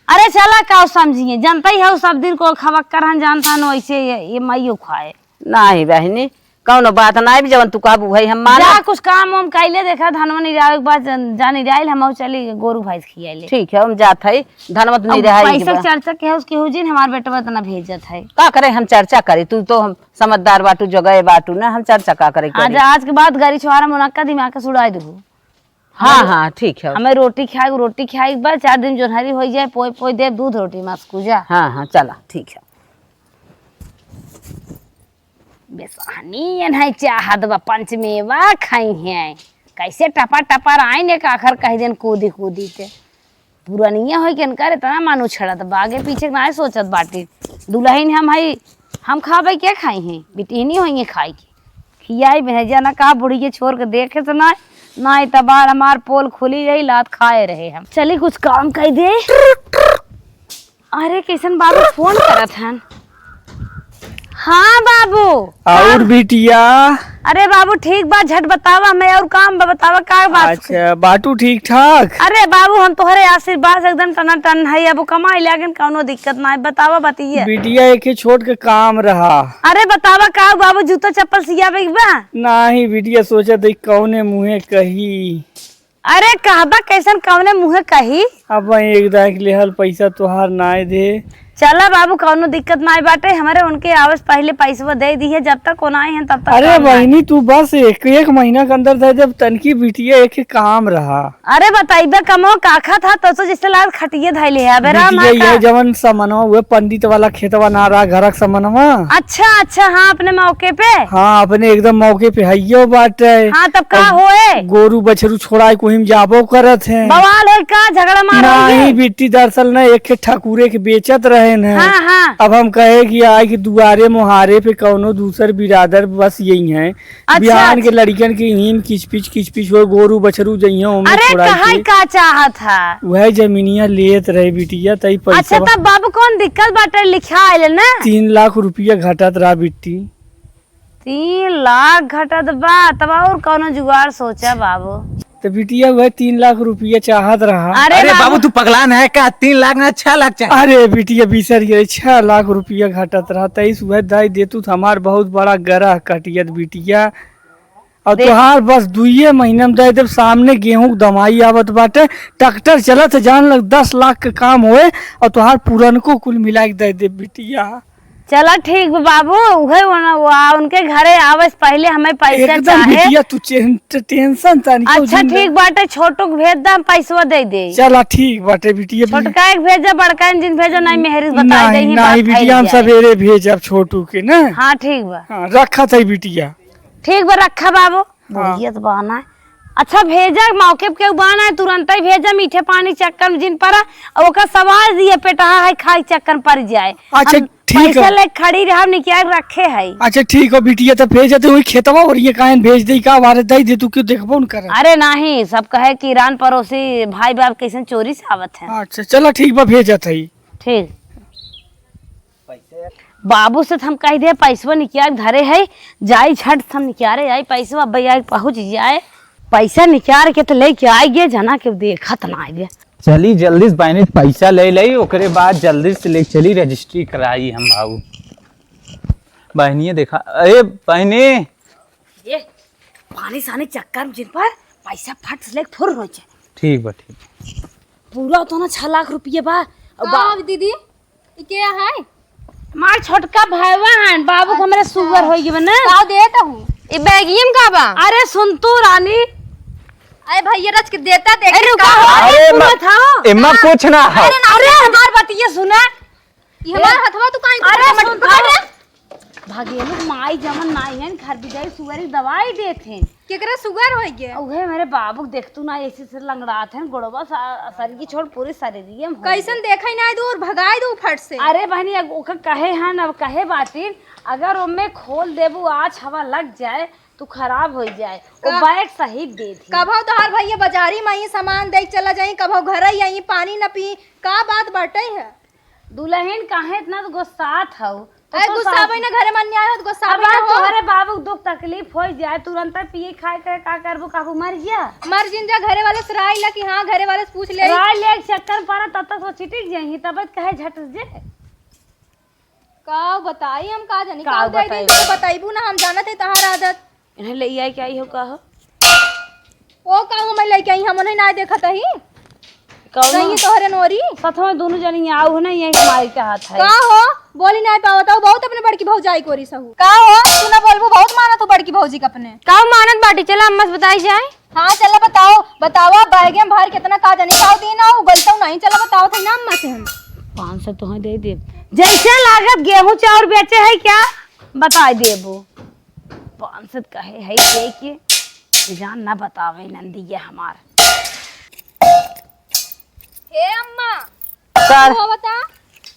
अरे चला का समझिए, जनता ही है सब दिन को खबक कर हन जानता न वैसे ये, ये माइयो खाए। नाही बहनी, कौनो बात नाही, जवन तू कहबू वही हम मानब। जा कुछ काम वाम कैले देखा, धनवा निरावे के बाद जन-, जा निराइल, हम चली गोरू भैंस खियाइले। ठीक है, हम जात है, धनवा तो अब निराई पैसा के बा। चर्चा के है उसके हो जिन, हमार बेटवा इतना भेजत है। का करे हम चर्चा करी, तू तो हम समझदार बाटू, जगह बाटू ना, हम चर्चा का करे आज, करी? आज के बाद गाड़ी छुआरा मुनक्का दिमाग के सुड़ाई देबू। हाँ, हमें, हाँ, ठीक है। हमें रोटी खाए, रोटी खाए के बाद चार दिन जोन्हरी हो जाए, पोए, पोए दे दूध रोटी मास कूजा। हाँ, हाँ, चला, ठीक है। बेसहनी एन्है चाहत बा पंचमेवा खाई हैं। कैसे टपा टपा आइन एक आखर कह देन कूदी कूदी के। पुरनिया होई के इनकर इतना मन उछड़त बा, आगे पीछे के नाय सोचत बाटी। दुलहिन हम हई, हम खाबै के खाई हैं, बिटिहनी होई हैं खाई के। खियाई भेजा ना कहा बुढ़िया छोड़ के देखे से नाय, नाय त बार हमार पोल खुली रही, लात खाए रहे हम। चली कुछ काम कई दे। अरे, कैसन बाबू फोन करत हन? हाँ बाबू। और बिटिया? अरे बाबू, ठीक बा, झट बतावा, हमें और काम बा, बतावा का बात। अच्छा, बाटू ठीक ठाक? अरे बाबू, हम तोहरे आशीर्वाद से एकदम टनाटन है, अब कमाई लागिन, कौनो दिक्कत ना है, बतावा, बतिया। बिटिया, एक ही छोट के काम रहा। अरे बतावा का बाबू, जूता चप्पल सियावे के बा? नाही बिटिया, सोचा थी कौने मुँहे कही। अरे कहबा कैसन, कौने मुँहे कही? अब वही एक दाई के लेहल पैसा तोहार नाय दे। चला बाबू, कौनो दिक्कत नाय बाटे, हमरे उनके आवे से पहिले पैसवा दे दिहे, जब तक वो ना आई हैं तब तक अरे काम नाय। बहिनी, तू बस एक, एक महीना के अंदर दे देब, तनकी बिटिया एक काम रहा। अरे बताइबे कमो काखा था, तो, तो जैसे लाल खटिए धैले है, अबे राम बिटिया, ये का। जवन समनवा हुए पंडित वाला खेतवा ना रहा, घरक समनवा। अच्छा, अच्छा, हाँ, अपने मौके पे। हाँ, अपने एकदम मौके पे हइयो बाटे। हाँ, तब का अब होए? गोरू बछरू छोड़ाए कोहिम जाबो करत हैं। बवाल होई का, झगड़ा मार होई नाही गे? बिट्टी, दरअसल न एक ठे ठाकुरे के बेचत रहे न। हाँ, हाँ। अब हम कहे कि आए कि दुआरे मोहारे पे कौनो दूसर बिरादर बस यही हैं। अच्छा, बिहान के अच्छा। लड़िकन के हीम किचपिच किचपिच हो, गोरू बछरू जइहें ओमे अरे छोड़ाए कहाँ के। का चाहत है? वह जमीनिया लेत रहे बिटिया, तई अच्छा, पैसा। तब बाबू कौन दिक्कत बाटे, लिखा आइल ना? तीन लाख रुपया घटत रहा बिट्टी। तीन लाख घटत बा, तब और कौनो जुगाड़ सोचा बाबू। तो बिटिया, वह तीन लाख रुपया चाहत रहा। अरे अरे बाबू। बाबू, तू पगलान है का? तीन लाख ना, छह लाख चाहे। अरे बिटिया, बिसर गए, छह लाख रुपया घटत रहा। तेईस वह दाई देतू तो हमार बहुत बड़ा गरह कटियत बिटिया। और देख। तोहार बस दुइये महीना में दे देब, सामने गेहूं के दमाई आवत बाटे, ट्रैक्टर चलत है, जान लग दस लाख के काम होए, और तोहार पुरनको कुल मिला के दे देब बिटिया। चला ठीक बा बाबू, उहे उन-, वा-, उनके घरे आवे से पहिले हमें पैसा एकदम चाहे। बिटिया, तू चेन-, टेंशन तानी क्यों अच्छा, जिंदा? ठीक बाटे, छोटू के भेज दा, हम पैसवा दे दे। चला ठीक बाटे बिटिया, बि- छोटका एक भेजा, बड़का इंजन भेजा, नहीं मेहरी से बताई नहीं, दे, ही नहीं बात बिटिया, फैल हम जाए। सवेरे भेजब छोटू के ना। हाँ, ठीक बा। हाँ, रखा था बिटिया। ठीक बा, रखा बाबू। हाँ। बोलिए तो बाना है। अच्छा, भेजा, मौके पे केहू बाना है, तुरंत ही भेजा, मीठे पानी चक्कर में जिन पड़ा, और ओकर सवाल दिए पेटहा है, खाई चक्कर में पड़ जाए। अच्छा, हम ठीक पैसा है। ले खड़ी रहा, निकाल रखे है। अच्छा, ठीक हो बिटिया, तो भेज देते वही खेतवा और ये काहे भेज दे का, हमारे दे दे, तू क्यों देखबो न करे? अरे नहीं, सब कहे कि रान पड़ोसी भाई बाप कैसे चोरी से आवत है। अच्छा, चलो ठीक बा, भेजत है। ठीक। बाबू से त हम कह दे, पैसवा निकाल धरे है, जाई झट से हम निकाले आई पैसवा, अब भैया पहुँच जाए, पैसा निकाल के तो लेके आई गे, जना के देखत ना आई गे। चली जल्दी से बहनी पैसा ले लई, ओकरे बाद जल्दी से ले चली रजिस्ट्री कराई हम बाबू। बहनिए देखा, अरे बहनी। ये पानी सानी चक्कर में जिन पर पैसा फट से लेके फुर हो जाए। ठीक बा, ठीक। पूरा तो ना छह लाख रुपये बा। अब का बा- हो दीदी? ई के है? हमार छोटका भाईवा हन, बाबू के हमरे अच्छा। सुगर होई गए ना। का देत हूँ? ई बैगियम का बा? अरे सुन तू रानी। अरे भैया रच के देता देख अरे का रुका हो। हो? अरे पूरा म-, था। एमा हाँ। कुछ ना हो। अरे ना, अरे हमार बतिया सुना। ई हमार हथवा तू काहे अरे पकड़ सुन पकड़ तो। ले? भागेलू माई जमन नाई है, घर भी जाई सुगर की दवाई देत हैं। केकरा सुगर होई गे? उहे मेरे बाबू के देखतू ना ऐसे से लंगड़ात हैं, गोड़वा सा-, सर की छोड़ पूरे शरीर में हो कैसन गए। देखे ना दूर भगाई दू फट से। अरे बहनी, अब ओकर कहे हन, अब कहे बाटिन, अगर ओमे खोल देबू, आँच हवा लग जाए, तू खराब हो जाए। वो का-, बैग सहित दे दी। कभो तोहार भैया बाजारी में आई सामान दे चला जाई, कभो घर आई पानी न पी, का बात बाटे है? दुलहिन काहे इतना गुस्सात हऊ? तो अरे तो गुस्सावे सास ना, घरे में अन्याय होत, गुस्सावे अब ना हो। तोहरे बाबू के दुख तकलीफ हो जाए, तुरंत पिए खाए के का करबू, काबू मर गया? मर जिन जा, घरे वाले से राय ला कि हाँ, घरे वाले से पूछ ले। राय ले के चक्कर में पड़ा, तब तक तो छिटिक जाही, तब कहे झट जे। का बताई हम, का जानी, का का बताई? बताई? बताइबू ना, हम जानत है तहार आदत। इन्हें ले आई, क्या आई हो, का हो? ओ, का हम लइके आई, हम उन्हें ना देखत ही। कौनो कहीं तोहरे नोरी। सथवा दोनों जनी आओ ना, यहीं के माई के हाथ है। का हो? बोली ना पावत हो, बहुत अपने बड़की भौजाई कोरी सहू। का हो? तू ना बोलबू, बहुत मानत हो बड़की भौजी के अपने। का मानत बाटी? चला अम्मा से बताई जाए। हाँ, चला बताओ, बतावा, बैगे में भर कितना का जानी, का दिन आओ, गलतौ नहीं, चला बताओ थे ना अम्मा से हम। पाँच सौ तो दे दे। जैसे लागत गेहूं चाउर बेचे है क्या? बताई देबो। पाँच सौ कहे है दे के, जान ना बतावे नंदिया हमार। हे अम्मा, का? का हो बता?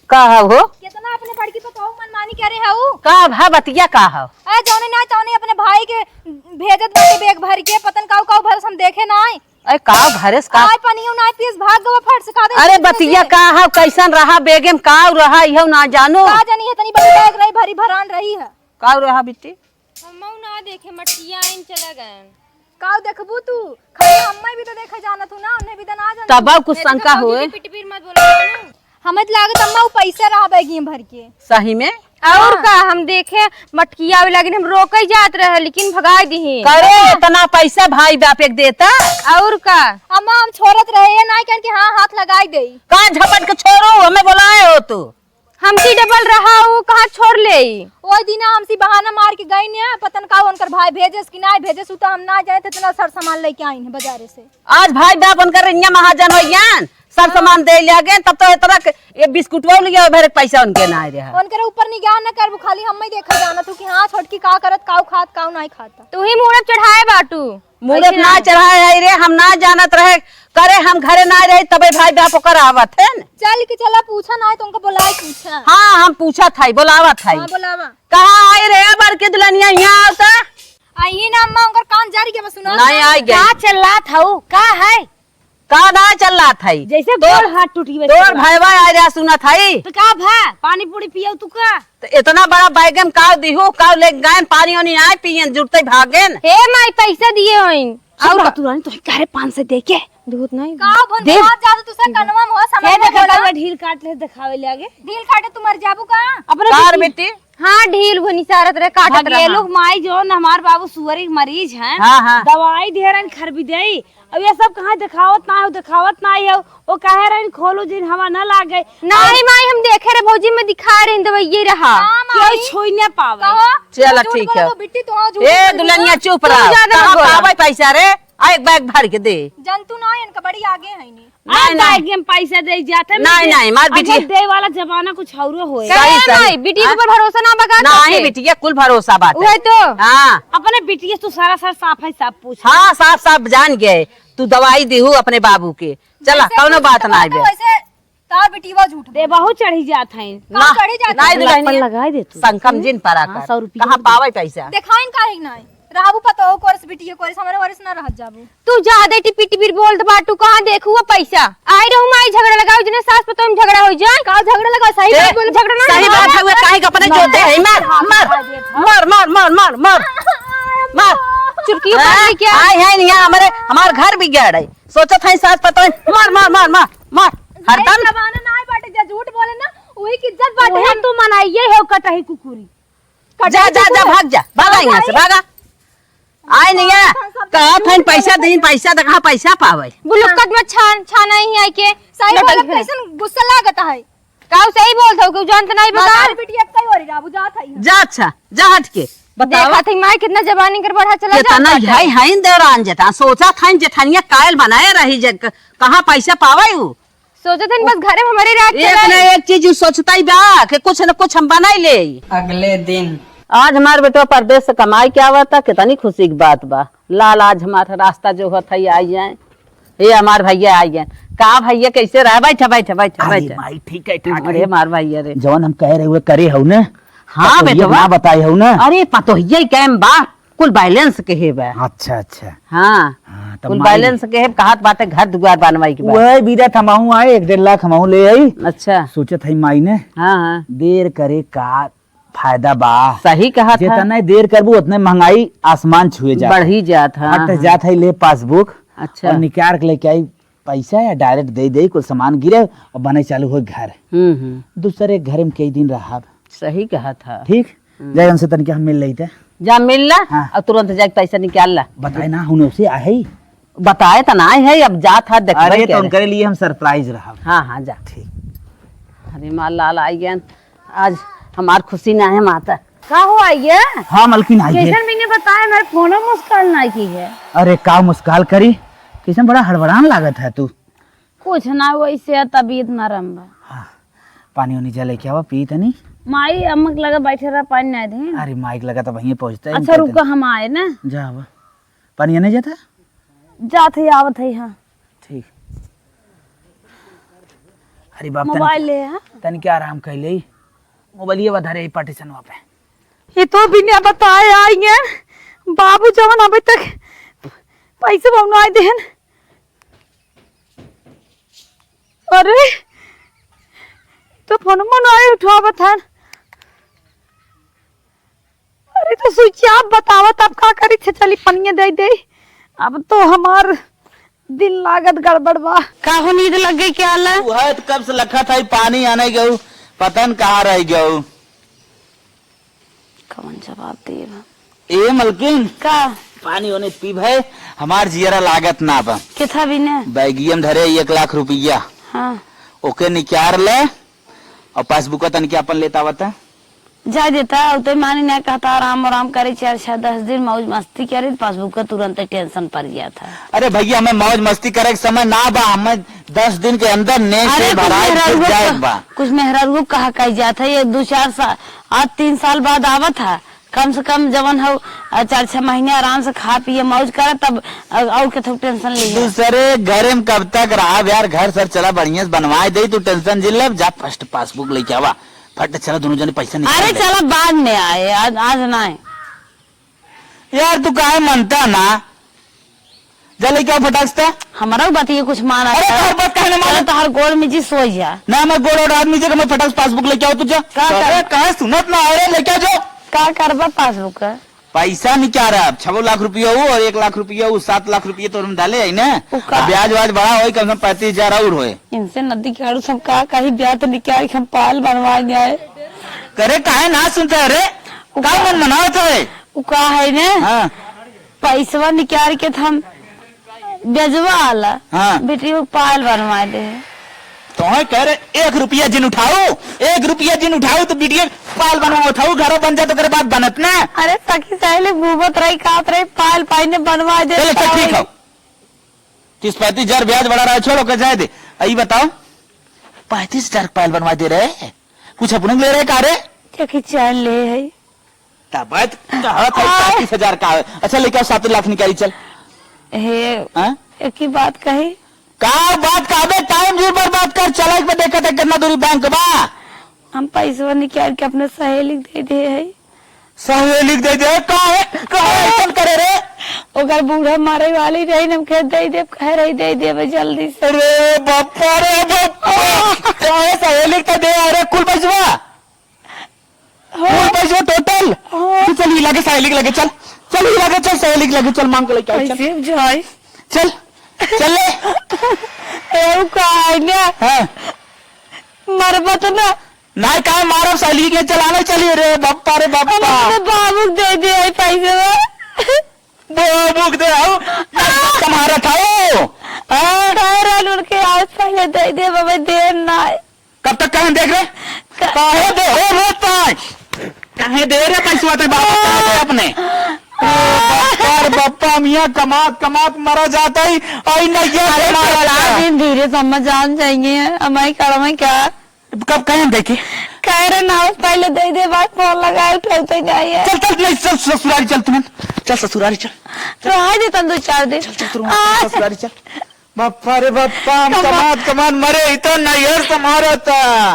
का हो? कितना अपने बड़की पतोह मनमानी करे हऊ? का भा बतिया का हो? आ जौने ना तौने अपने भाई के भेजत बाटे बैग भर के, पतन काऊ काऊ भरस हम देखे ना आए। अरे काऊ भरस का? आए पनियो ना पीस भाग गवा फट से का दे अरे बतिया का हो, कैसन रहा बैगे में काऊ रहा, इहो ना जानो। का जानी है, तनी बड़ी बैग रही, भरी भरान रही है। काऊ रहा बिट्टी? हम ना देखे, मटकिया आइन चला गए। काउ देखबू तू? खाली हम्मे भी तो देखे जानत हूँ ना, उन्हें भी तो ना जानत तब हूँ। कुछ ये शंका देखो, होए। भौजी, पिट पीर मत बोलो, जानू। हमें तो लागत अम्मा वो पैसा रहा बैगिया भर के। सही में? और हाँ। का, हम देखे मटकिया आवे लागिन, हम रोके जात रहे, लेकिन भगाई दिही। करे, इतना पैसा भाई बाप एक देता? और का? अम्मा, हम छोड़त रहे, ये नाई कहन कि हाँ, हाथ लगाई दे। का झपट के छोड़ो, हमें बोलाए हो तू? हमसे डबल रहा, वो कहाँ छोड़ ले? ओए दिना हमसे बहाना मार के गई ने, पता न का उनकर भाई भेजेस कि ना भेजेस, उ तो हम ना जाने, इतना सर सामान लेके आई हैं बाजारे से। आज भाई बाप उनकर इन्ने महाजन हो गयान, सब हाँ। सामान दे लिया गए, तब तो इतना के, ये बिस्कुटवा लिया, भर एक पैसा उनके ना रहा। उनकर ऊपर निगाह न करबू, खाली हम ही देखा जाना तू कि हाँ, छोटकी का करत, काऊ खात, काऊ नहीं खाता। तू ही मूड़प चढ़ाए बाटू। मूड़प ऐसे ना ना। चढ़ाए है रे, हम ना जानत रहे, करे हम घरे ना रहे, तबे भाई बाप ओकर आवत है न। चल के चला, पूछा ना है तो उनको बुलाए, पूछा। हाँ, हम पूछा था, बोलावा था। हाँ, बुलावा। कहाँ आई रे बड़की दुल्हनिया, यहाँ आओ तो। आई ना अम्मा, उनकर कान जारी के बस सुना। नहीं आई गए। का चिल्लात हऊ? का है? का ना चिल्लात है? जैसे तोर, गोड़ हाथ टूटी वैसे तोर चिल्लात। भयवा आ जा सुनत है। तो का भा? पानी पूरी पियो तू का? तो इतना बड़ा बैगन काव दिहु, काव ले गएन, पानी ओनी आए पियन, जुटते भागेन। हे माई, पैसा दिए होइन। और और का? तू रानी, तो कारे पाँच सौ दे के? दूध नहीं। का भन देख। बहुत ज्यादा तुसे कनवा में हो, समझ हे में देखा बोला। तब ढील काट ले, दिखावे ले आगे। ढील काटे तू मर जाबू का? अपने कार बेटी। बेटी। हाँ, ढील वो निसारत रहे, काटत रहे। भगेलू माई, जो न हमार बाबू सुअरी के मरीज हैं, हाँ, हाँ। दवाई दे रहन खरबी देई। अब ये सब कहाँ दिखावत ना हो, दिखावत ना हो। वो कहे रहन, "खोलो जिन, हवा न लागे।" नहीं माई, हम देखे रहे भौजी में दिखाए रहे, दवाई ये रहा। हाँ, माई। केहू छुई न पावे। कहो, चला, झूठ ठीक बोलो है। तो बिट्टी, तू झूठ ए, बोलो। दुल्हनिया, चुप तू रहो। ज्यादा कहाँ बोलो। पावे पैसा रे? आ, एक बैग भर के दे। जनतू ना, इनका बड़ी आगे है नी। नहीं, आज नहीं। बैग में पैसा दे जाते हैं, नहीं, बिटिया। नहीं, मार अगर बिटिया। दे वाला जमाना कुछ औरो होए। सही, काहे सही। नहीं? बिटिया के हाँ? ऊपर भरोसा ना बगा नहीं, करके। बिटिया, कुल भरोसा बात है। उहे तो। हाँ। अपने बिटिया से तू सारा सारा साफ है, सब पूछ। हाँ, साफ साफ जान गए। तू दवाई दिहू अपने बाबू के। चला, जैसे कौनो कुछ बात ना बात आवे। वैसे तार बिटिया झूठ दे बोले। बहुत चढ़ी जात है। का ना, चढ़ी जात नहीं है? दुल्हनिया। लप्पन लगाए दे तू। संकम जिन परा हाँ, कर। सौ रुपया कहाँ दे। पावे पैसा? देखाइन काहे के नाई? रहबू पतोह कोरस बिटिया कोरस, हमरे वरिस ना रहत जाबू। तू ज्यादा टिपी टिपिर बोलत बाटू, कहाँ देखू वो पैसा? आई रहू माई झगड़ा लगाओ, जने सास पतोह में झगड़ा हो जाए। का झगड़ा लगा? सही ए, बात बोल, झगड़ा ना सही लगा। बात हवे, काहे के अपने जोते है? मार, मार, मार, मार, मार, मार, मार, मार, मार। चुटकी हाँ, मार ली क्या? आई है नहीं, हमारे, हमार घर बिगाड़ है। सोचत है सास पतोह, मार, मार, मार, मार, मार। हरदम। जमाना ना आए बाटे, जे झूठ बोले ना, वही की इज्जत बाटे। वही तू मनाइए हो, कटही कुकुरी। जा, जा, जा, भाग जा, भागा यहाँ से, भागा। आए नहीं है, कहत हन पैसा दीन, पैसा तो कहाँ पैसा पावे? बुलुक्कत में छान, छाना ही है के। सही बोलत, कैसन गुस्सा लागत है। काऊ सही बोलत हो, केहू जानत नहीं बता। हमार बिटिया कई ओरी राबू जात है। जा अच्छा, जा हट के, बतावा। देखा थी माई कितना जबानी कर बढ़ा चला कितना जाता है। हाय हाय देवरान जेठा, सोचा था जेठनिया कायल बनाए रही जे क-, कहाँ पैसा पावे उ? सोचत हन बस घरे में हमारे राज एक चलाए। ना एक चीज उ सोचता ही बा कि कुछ न कुछ हम बनाई ले। अगले दिन। आज हमार बेटवा परदेस से कमाई के आवता, कितनी खुशी की बात बा। लाल आज हमार रास्ता जो होत है आई जाए। ए हमार भैया आई गए। का भैया कैसे रहा? बैठा, बैठा, बैठा, अरे बैठा। माई, ठीक है, ठाक अरे है। हमार भैया रे। जवन हम कहे रहे हुए करे हऊ ना? हाँ पतोहिया बेटवा। ना बताए हऊ ना? अरे पतोहिया ही कैम बा। कुल बैलेंस के हे बा। अच्छा, अच्छा। हाँ। हाँ, तब कुल माई बैलेंस के हे, कहत बाटे घर दुआर बनवाई के बा। वही बीरा थमाहू आए, एक डेढ़ लाख हमहू ले आई। अच्छा। सोचत है माई ने। हाँ, हाँ। देर करे का फायदा बा। सही कहत है। जितने देर करबू उतने महंगाई आसमान छुए जात है। बढ़ी जात है, हट हाँ। जात है ले पासबुक अच्छा। और निकाल के लेके आई पैसा या डायरेक्ट दे दे, कुल सामान गिरे और बने चालू हो घर। हम्म, हम्म। दूसरे घर में कई दिन रहब। सही कहत है। ठीक? हम्म। जाए उनसे तनिक हम मिल लेते। जा मिल ला हाँ। और तुरंत जाके पैसा निकाल ला। बताए ना, हुन उसे आहे। बताए त ना है, अब जात है, देखबे अरे, तो करे। उनके लिए हम सरप्राइज रहब। हाँ, हाँ, जा। ठीक। अरे, माँ लाल आई गए, आज हमार खुशी ना है माता। का हो आई है? हाँ, मलकिन आई है। कैसन मैंने बताया, मेरे फोनो मुस्काल ना की है। अरे, का मुस्काल करी? कैसन बड़ा हड़बड़ान लागत है तू? कुछ ना, वैसे तबीयत नरम बा। हाँ, पानी उनी जा लेके आवा, पी तनी। माई अम्मा के लगे बैठे रहा, पानी ना दे। अरे, माई के लगे तो वहीं पहुँचते हैं, अच्छा, रुका, हम आए ना। जा आवा। पानी नहीं जाता? जात है, आवत है, हाँ। ठीक। अरे बाप, तनी मोबाइल ले, हाँ? तनी क्या आराम कर ले? मोबाइलिया बा धरे पार्टीशनवा पे। ये तो बिना बताए आई हैं। बाबू जवन अबे तक पैसे बनवाए देहन। अरे, तो फोन मनवाए उठावत हन। ये तो स्विच आप बतावत, अब का करी थे, चली पनिया दे दे। अब तो हमार दिन लागत गड़बड़ बा। का हो, नींद लग गई क्या ला? तू है तो कब से लखा था, पानी आने गऊ, पता न कहाँ रह गऊ। कौन जवाब देब? ए मलकिन, का? पानी ओने पीब है, हमार जियरा लागत ना बा। केथा बिने? बैगियम धरे एक लाख रुपया। हाँ। ओके निकार ले और पासबुक तनिके अपन लेता आवता। जाए देता, उ तो मानी ना कहता, आराम आराम करे, चार छह दस दिन मौज मस्ती करे, पासबुक का तुरंत टेंशन पड़ गया था। अरे भैया, हमें मौज मस्ती करे के समय ना बा, हमें दस दिन के अंदर नेट अरे से कुछ भराए मेहरारुओ फिर जाए के का, बा। कुछ मेहरारुओ कहा कही जात है, ये दो चार साल, आज तीन साल बाद आवत है, कम से कम जवन हो, अ, चार छह महीने आराम से खा पिए मौज करे, तब, अ, और के थोक टेंशन ली है। दूसरे घरे में कब तक रहा यार, घर सर चला बढ़िया से बनवाए दे, तू टेंशन जिन ले, जा फर्स्ट पासबुक लेके आवा, फट चला दोनों जने पैसा निकाल अरे ले। चला बाद में आए, आज, आज ना आए। यार तू काहे मानता ना, जा लेके आओ फटाक से। हमारा भी बात ये कुछ मान अरे आता। तोहर बात काहे ना माने? चला तोहर गोड़ में जी सोई जा। ना हमार गोड़ और आदमी जे हमें फटाक से पासबुक लेके आओ तू जा। का अरे कर- काहे सुनत ना, अरे लेके आ जाओ। का करबा पासबुक का? पैसा निकाल रहा, अब छह लाख रुपया हो और एक लाख रुपया हो, सात लाख रुपया तो हम डाले है ना। उ का? अब ब्याज व्याज बढ़ा होई, कम से कम पैंतीस हजार और होए। इनसे नदी के आड़ू सब का कही ब्याह तो निकाल के हम पायल बनवा जाए। करे काहे ना सुनते रे? उ का का? मन मनावत है? उ का है ने? हाँ। पैसवा निकाल के त हम बेजवा आला। हाँ। बेटी को पायल बनवा दे। तोहे कह रहे, एक रुपया जिन उठाऊ, एक रुपया जिन उठाऊ तो बिटिया पायल बनवा उठाऊ, घरों बन जा तो करे बात बनत ना। अरे सखी सहेली घूमत रही, खात रही, पायल पाई ने बनवा दे। चलो, चल, ठीक है। तीस पैंतीस हजार ब्याज बढ़ा रहा है, छोड़, ओके जाए दे। अई बताओ, पैंतीस हजार पायल बनवा दे रहे, कुछ अपने ले रहे का रे? क्या कि चैन ले है? तब बात कहा था आय। पैंतीस हजार का है। अच्छा, लेके आओ, सात लाख निकाली, चल। हे, हाँ? एक ही बात कही। का बात कहबे, टाइम भी बर्बाद कर, चला एक बार देखा था कितना दूरी बैंक बा। हम पैसवा निकाल के अपने सहेली के दे दे है। सहेली के दे दे, काहे, काहे ऐसन करे रे? ओकर बूढ़ा मारे वाली रही, हम कहे दे दे, कह रही दे दे जल्दी से। अरे बापा रे बापा, काहे सहेली के दे, अरे कुल पैसवा? हाँ। कुल पैसवा टोटल? हाँ। तू चल, ई लगे सहेली के लगे चल, चल ई लगे चल, सहेली के लगे चल, मांग के लेके आओ, चल। कैसे जाए? चल, चल ले। ए, उ का है ना? हाँ। मरबत ना। नाय, काहे मारब, सहेली के चलाने चलिए रे, बाप्पा रे बाप्पा। हम अपने बाबू के दे दे है पैसे में। बाबू के दे आओ, तुम्हारा था वो। हाँ। कह रहा उनके आज पहले दे दे, बाबा, देर ना है। कब तक कहें देख रे? का- काहे दे हो रोता है? काहे दे रे पैसवा ते बाबा, काहे दे अपने? ओ बप्पा रे बप्पा, मियाँ कमात कमात मरा जाता ही, आई नैया अरे से मारा चला था। दिन धीरे समझ आ जाएंगे, हमारी कड़म है क्या? कब कहें देखे? कह रहे ना, पहले दे दे, बाद फोन लगाए, उठाते नहीं है। चल, चल, नहीं, चल, ससुरारी चल, तुम्हें। चल, ससुरारी चल। रहा दे तन दो चार दिन। चल, चल, तुम आ। ससुरारी चल। बाप्पा रे बाप्पा, हम कमा- कमात कमात मरे, इतना नैहर से मारा था।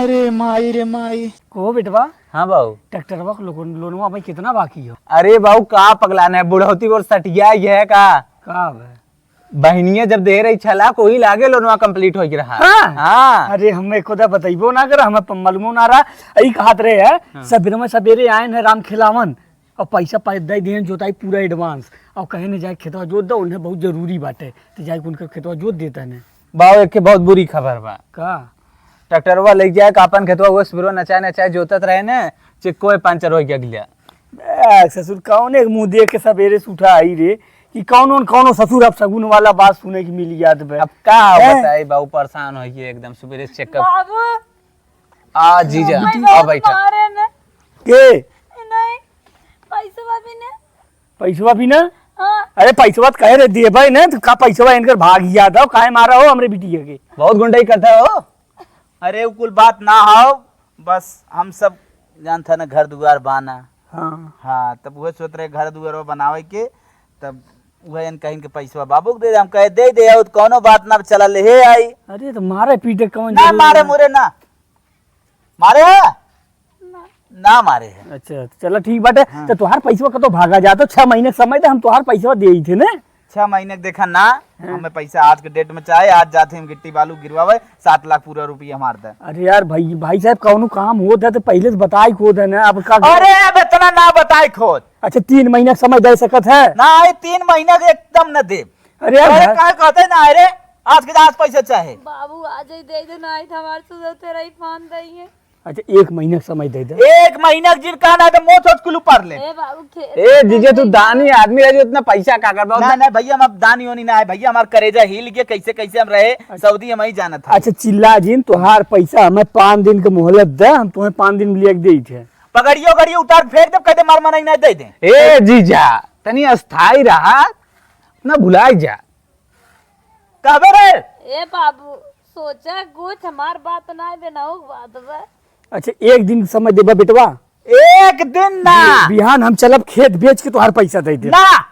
अरे माई रे माई। को बेटवा? हाँ बाबू। ट्रैक्टरवा के लोन, लोनवा में कितना बाकी हो? अरे बाबू, का पगलाना है, बुढ़ौती और सटिया ही है का? का बे? बहिनिया जब दे रही छला, कोई लागे लोनवा complete हो रहा। हाँ? हाँ। अरे, हमें खुदा बतइबो ना कर, हमें प-, मालूमो ना रहा। यही कहत रहे है, हाँ। सबेरे में सबेरे आए हैं राम खिलावन और पैसा पा-, दे दिए जोताई पूरा advance और कहे ने जाए खेतवा जोत दो, उन्हें बहुत जरूरी बाटे, तो जाए उनकर खेतवा जोत देता ने। बाबू, एक के बहुत बुरी खबर बा। का? ट्रैक्टरवा ले जाए का अपन खेतवा, वो सबेरे नचाए नचाए जोतत रहे ने, चिक्को पंचर हो गया अगला। ए, ससुर, कौन एक मुंह देख के सबेरे से उठा आई रे, कि कौनो न कौनो ससुर अब सगुन वाला बात सुने के मिल जात बे। अब का हैं? बताई बाबू, परेशान हो गए एकदम सबेरे से चेक। बाबू। आ जीजा, मैं आ बहुत बैठा। मारे ने। के? नहीं, पैसवा भी ने। पैसवा भी ना? हाँ। अरे पैसवा तो कहे रे देबे ना, तो का पैसवा इनकर भाग ही जाता हो, काहे मारा हो हमरे बिटिया के? बहुत गुंडई करता हो। अरे उ कुल बात ना हो, बस हम सब जानता ना घर दुआर बाना। हाँ। हाँ, तब उहे सोच रहे घर दुआर बनावे के, तब उहे इन कहिन के पैसवा बाबू के दे दे, हम कहे दे दे, और कौनो बात ना चला ले हे आई। अरे तो मारे पीटे कौन ना जरूरी मारे है? मुरे ना। मारे है? ना। ना मारे है। अच्छा, चला ठीक बाटे। हाँ। तो तोहार पैसवा कतो भागा जातो, छह महीने के समय दे, हम तोहार पैसवा दे ही थे ने। छह महीने के देखा ना, हाँ। हमें पैसा आज के date में चाहे, आज जाते हम गिट्टी बालू गिरवावे, सात लाख पूरा रुपया हमार दे। अरे यार भाई, भाई साहब, कौनो काम होत है तो पहले से बताई को दे ना, अब का अरे, अब इतना ना बताई खोद। अच्छा, तीन महीना का समय दे सकत है? ना, ये तीन महीना के एकदम न दे। अरे यार अरे, भाई। काहे कहते ना, अरे, आज के आज पैसा चाहे। बाबू, आज ही दे दे, ना, आज हमार सुधरते रही, फान दई है। अच्छा, एक महीना का समय दे दे। एक महीना के जिन कहना है तो मोच होत कुल ऊपर ले। ए बाबू, खेत ए, जीजा, तू दानी आदमी है जो इतना पैसा का करबा? ना, ना भैया, हम अब दानी होनी ना है भैया, हमार करेजा हिल गया, कैसे, कैसे हम रहे, अच्छा। सऊदी हम ही जानत है। अच्छा, चिल्ला जिन, तोहार पैसा हमें पाँच दिन के मोहलत दे, हम तुम्हें पाँच दिन में लिया के देई थे। पगड़ियो गड़ियो उतार के फेंक दे, कह दे मार मनाई ना दे दे। ए, जीजा, तनी अस्थाई रहा, ना भुलाई जा। कहबे रे। ए बाबू, सोचा कुछ, हमार बात ना है, बेनाऊ बात बा। अच्छा, एक दिन समय देबा बेटवा? एक दिन ना। बि-, बिहान हम चलब खेत बेच के तोहार पैसा दे देब। ना,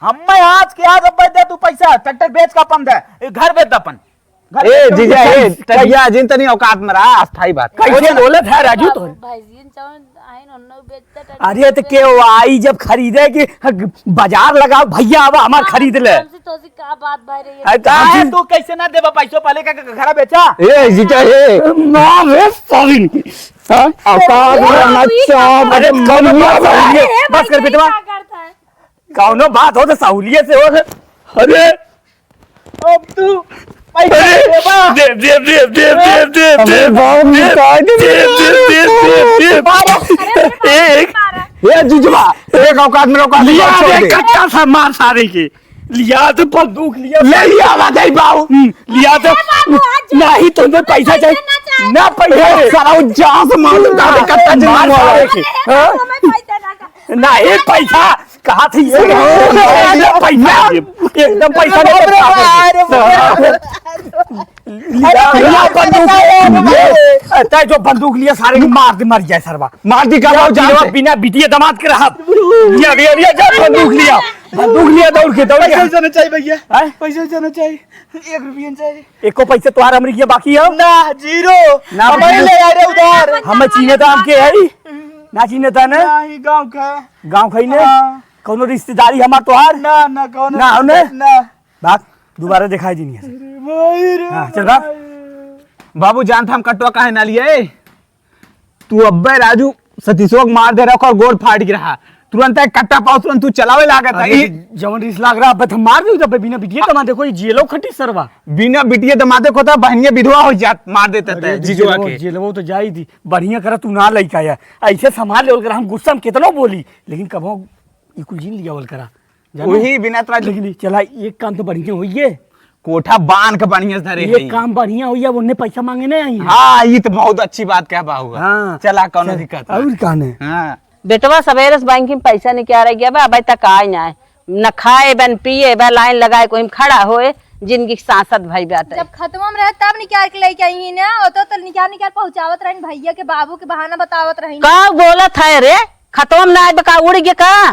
हमें आज के आज अब दे तू पैसा, tractor बेच के अपन दे, ए, घर बेच दे अपन। घर ए, बेच दे। जीजा, ए, कैसे, टटिया जिन तनी औकात में रहा, अस्थाई बात। कैसे बोलत है राजू बाबू, तोहरे? भाई जी, जौन आइन उन्नो बेचता टटिया अरे, तो बेच के वो आई जब खरीदे कि बाजार लगाओ, भैया, अब हमार हाँ, खरीद ले। हमसे तो का बात भाई रही है? अरे, तो काहे हम तू कैसे ना देबा पैसो पहले का, का घरा बेचा? ए, जीजा, ए, माँ रे सालिन। हाँ? औकात अरे, रहना तू ही चाह, का अरे, करता कौनो है? बात नहीं है। अरे, बस कर भाई, बेटवा। क्या करता है? कौनो बात हो तो सहूलियत से हो। अरे, अब तू पैसा अरे, देबा? दे, दे, दे, दे, दे, दे, अरे, दे, बाबू, दे, निकाल दे, दे, दे, दे, दे, दे। अरे, ए, एक, मारा। ए, जुजवा, एक औकात में औकात लिया छोड़ दे, दे। कच्चा सा मार सारे के। लिया तो बंदूक लिया। ले लिया, आ जाई बाबू। हम्म, लिया तो। ए बाबू, आ जा। नहीं, तुम्हें पैसा पैसा चाहिए। ना चाहिए। ना पैसा ए, दे। सारा वो जहाँ से मार दे, कहाँ से कट्टा अरे, जमा मार हुआ है? सारे के। अरे, हाँ? हमें पैसा ना चाहिए। ना, ए, पैसा कहाँ थी? ए, ए, ए, पैसा दे। एकदम पैसा दे, अरे, पैसा दे। अरे, लिया, अरे, लिया बंदूक। अरे, ये, तै जो बंदूक लिया, सारे के मार दे, मर जाए सरवा। मार दी का बाबू, जान बिना, से। बिना बिटिया दामाद के रहा। लिया, लिया, लिया, जा बंदूक लिया। बंदूक लिया, दौड़ के, दौड़ के। पैसा जाना चाहिए भैया। हैं? पैसा जाना चाहिए। एक रुपया चाहिए। एको पैसा तोहार हमरी के बाकी है? ना, zero। ना, हमारे zero। ले आ रहे उधार। हमें चीने दाम के है? ना चीने दाम है? ना, ही गाँव का। गाँव का ही ने? हाँ। कौनो रिश्तेदारी हमार तोहार? ना, ना, कौनो ना, रिश्ते-, ना। ना। भाग, दोबारा दिखाई देनी है। अरे भाई रे हाँ, चल भाग। भाई। बाबू, जान था हम कटवा काहे ना लिए? तू अब्बे राजू सतीशवा के मार दे रहा और गोड़ फाट गिरा। तुरंत एक कट्टा पाओ, तुरंत तू चलावे लागत है। अरे, जवन रिस लाग रहा, अब तो मार दे, जब बिना बिटिया दमादे को ये जेलो खटी सरवा। बिना बिटिया दमादे को तो बहनिया विधवा हो जात, मार देता अरे, था जीजुआ जेलवो, के। जेलवो तो जाई थी, बढ़िया करा तू ना लइका आया। ऐसे संभाल ले, ओकरा हम गुस्सा में कितनो बोली, लेकिन कबो ई कुल जीन लिया ओल करा। जाना? वही बिना तोरा लेकिन चला, एक काम तो बढ़िया होइए। कोठा बांध के बढ़िया से धरे एक हई। काम बढ़िया होइए, अब उन्हें पैसा मांगे नहीं आई है। हाँ, ये तो बहुत अच्छी बात कह बाबू। हाँ। चला, कौनो चल, दिक्कत और नहीं। काने? हाँ। बेटवा सवेरे से बैंक में पैसा निकाल गया बा, अबे तक आए ना है। न खाए बा, न पिए बा, लाइन लगाए कोई में खड़ा होए, जिंदगी के सांसत भई बाटे। जब खतवा में रहे तब निकाल के लेके आई ना, ओ तो, तो निकाल निकाल पहुंचावत रहन भैया के, बाबू के बहाना बतावत रहन। का बोलत है रे? खतवा में ना आए बा का, उड़ गया का?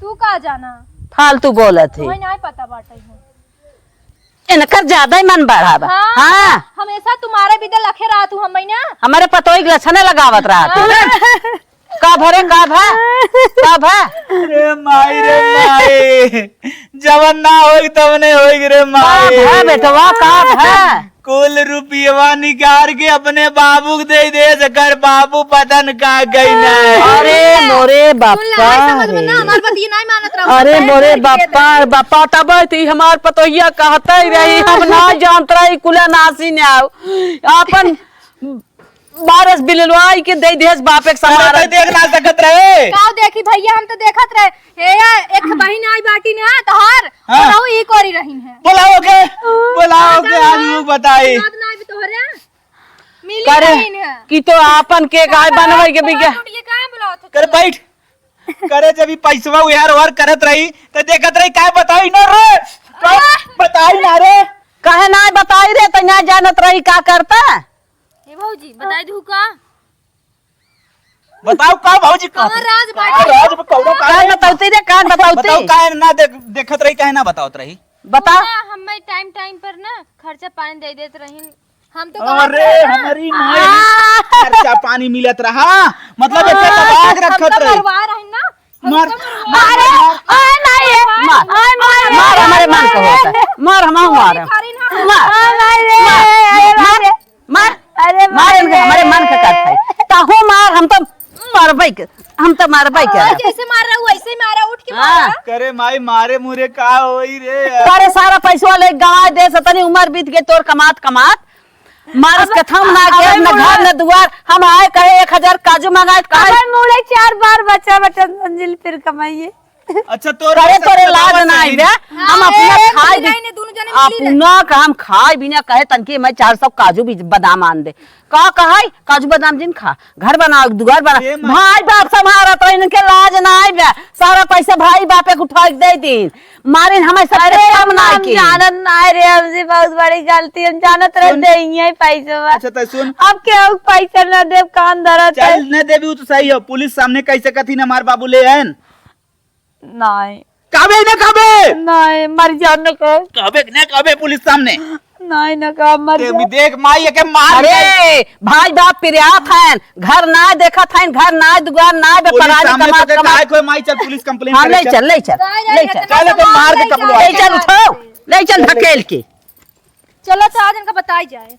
तू का जाना? फालतू बोलत है। तुम्हें ना पता बाटे है। इनकर ज्यादा ही मन बढ़ा बा। हाँ, हाँ। हमेशा तुम्हारे बिदे लखे रहा तू हम ना। हमारे पतोई के लक्षण लगावत रहा तू। हाँ। का भरे, का भा? का भा? रे माई, रे माई, जवन ना होई तवने होई रे का माई। भा बेटवा, का भा? कुल रुपयवा निकाल के अपने बाबू के दे दे, जकर बाबू पता न का गई ना। अरे मोरे कुल बापा लड़ाई समझ में ना, रे। हमार बात ये नहीं मानत रहो। अरे मोरे बापा, बापा तब थी हमार पतोहिया कहते ही रही, हम ना जानत रही कुला नासी ने आओ। आपन बारस बिलवाई के दे देस बापे के अरे, समारत। तो देख ना सकत रहे। का देखी भैया, हम तो देखत रहे। हे या, एक बहिन आई बाटी ना तोहार, हाँ। बुलाओ, ई कोरी रहिन है। बुलाओ के, बुलाओ के, आज मुंह बताई। याद ना आई तोहरे? मिली करे रहिन है। कि तो आपन के गाय बनवाई के बिगा। टूट के काहे बुलावत हो? कर बैठ। करे जब ई पैसवा उधार उधार करत रही, तो देखत रही, काहे बताई ना रे? काहे बताई ना रे? काहे ना बताई रे, तो ना जानत रही का करता? ए भौजी, बताई दू का? बताओ का भौजी, का? कौन राज बाटे? का राज में कौनो का कान है? बतावती रे, कान बतावती। बताओ का ना देख-, देखत रही, काहे ना बतावत रही? बताओ। ना, हमें टाइम टाइम पर ना खर्चा पानी दे देत रही। हम तो अरे, हमारी माई आ। खर्चा पानी मिलत रहा, मतलब इतना दबा के हम रखत तो रही। मरवा रही ना, हम मार, तो मरवा मार, अरे, मार। ओए माई, मार। ओए माई, मार, हमारे मन का होता है। मार, हम मार। मार। हाँ, मार रे, मार। अरे मार मार। रे। मार। अरे मार मार इनके, हमारे मन का करता है। ताहू मार, हम तो मारबे के, हम तो मारबे के। हाँ, जैसे मार रहा हूँ, वैसे ही मारा, उठ के हाँ। मारा। करे माई, मारे मुरे का होई रे? अरे सारा पैसवा ले गवा दे, सतनी उम्र बीत गई तोर कमात कमात। मारस अब, कथम ना अब के, न मुड़े घर न दुआर, हम आए कहे एक हजार काजू मंगाए, कहे अबे मुड़े चार बार बचा बचा मंजिल फिर कमाइए। अच्छा, तोर करे पैसा तोरे तो लाज बाबा ना सही। आइबे। हम हाँ, अपना ए, खाए दुनू भी, जाने, दुनू जाने मिली रहे। अपना का हम खाए बिना कहे तनके मैं चार सौ काजू भी बादाम आन दे। का कहे काजू बादाम जिन खा, घर बना, दुआर बना। ए माई। भाई बाप संभारा तो इनके लाज ना आइबे। सारा पैसा भाई बापे के उठा के दे दीन। मारिन हमें सबसे अरे कम हम, ना हम की। जानत ना रे, हमसे बहुत बड़ी गलती, हम जानत रहे सुन। दे ही पैसा। अच्छा, तो सुन। अब केहू पैसा ना देब, कान धरत है। चल, न देबी, उ तो सही हो। पुलिस सामने कह सकत ही ना, हमार बाबू ले आयन। नहीं। कहबे ना कहबे? नहीं, मर जाओ न कहो। कहबे ना कहबे पुलिस सामने? नहीं न कहो, मर ते जाओ। भी देख, माई एके मार दे। अरे, भाई बाप पिरियात हैं, घर ना देखत हैं, घर ना दुआर ना बे पुलिस परानी सामने कमात तो कमात। काय कोई माई, चल पुलिस complaint हाँ, करे, ले चल। चल, ले चल, ले चल। चल, तो मार के कपड़वा ले चल, उठाओ, ले चल ढकेल के। चलो, तो आज इनका बताई जाए।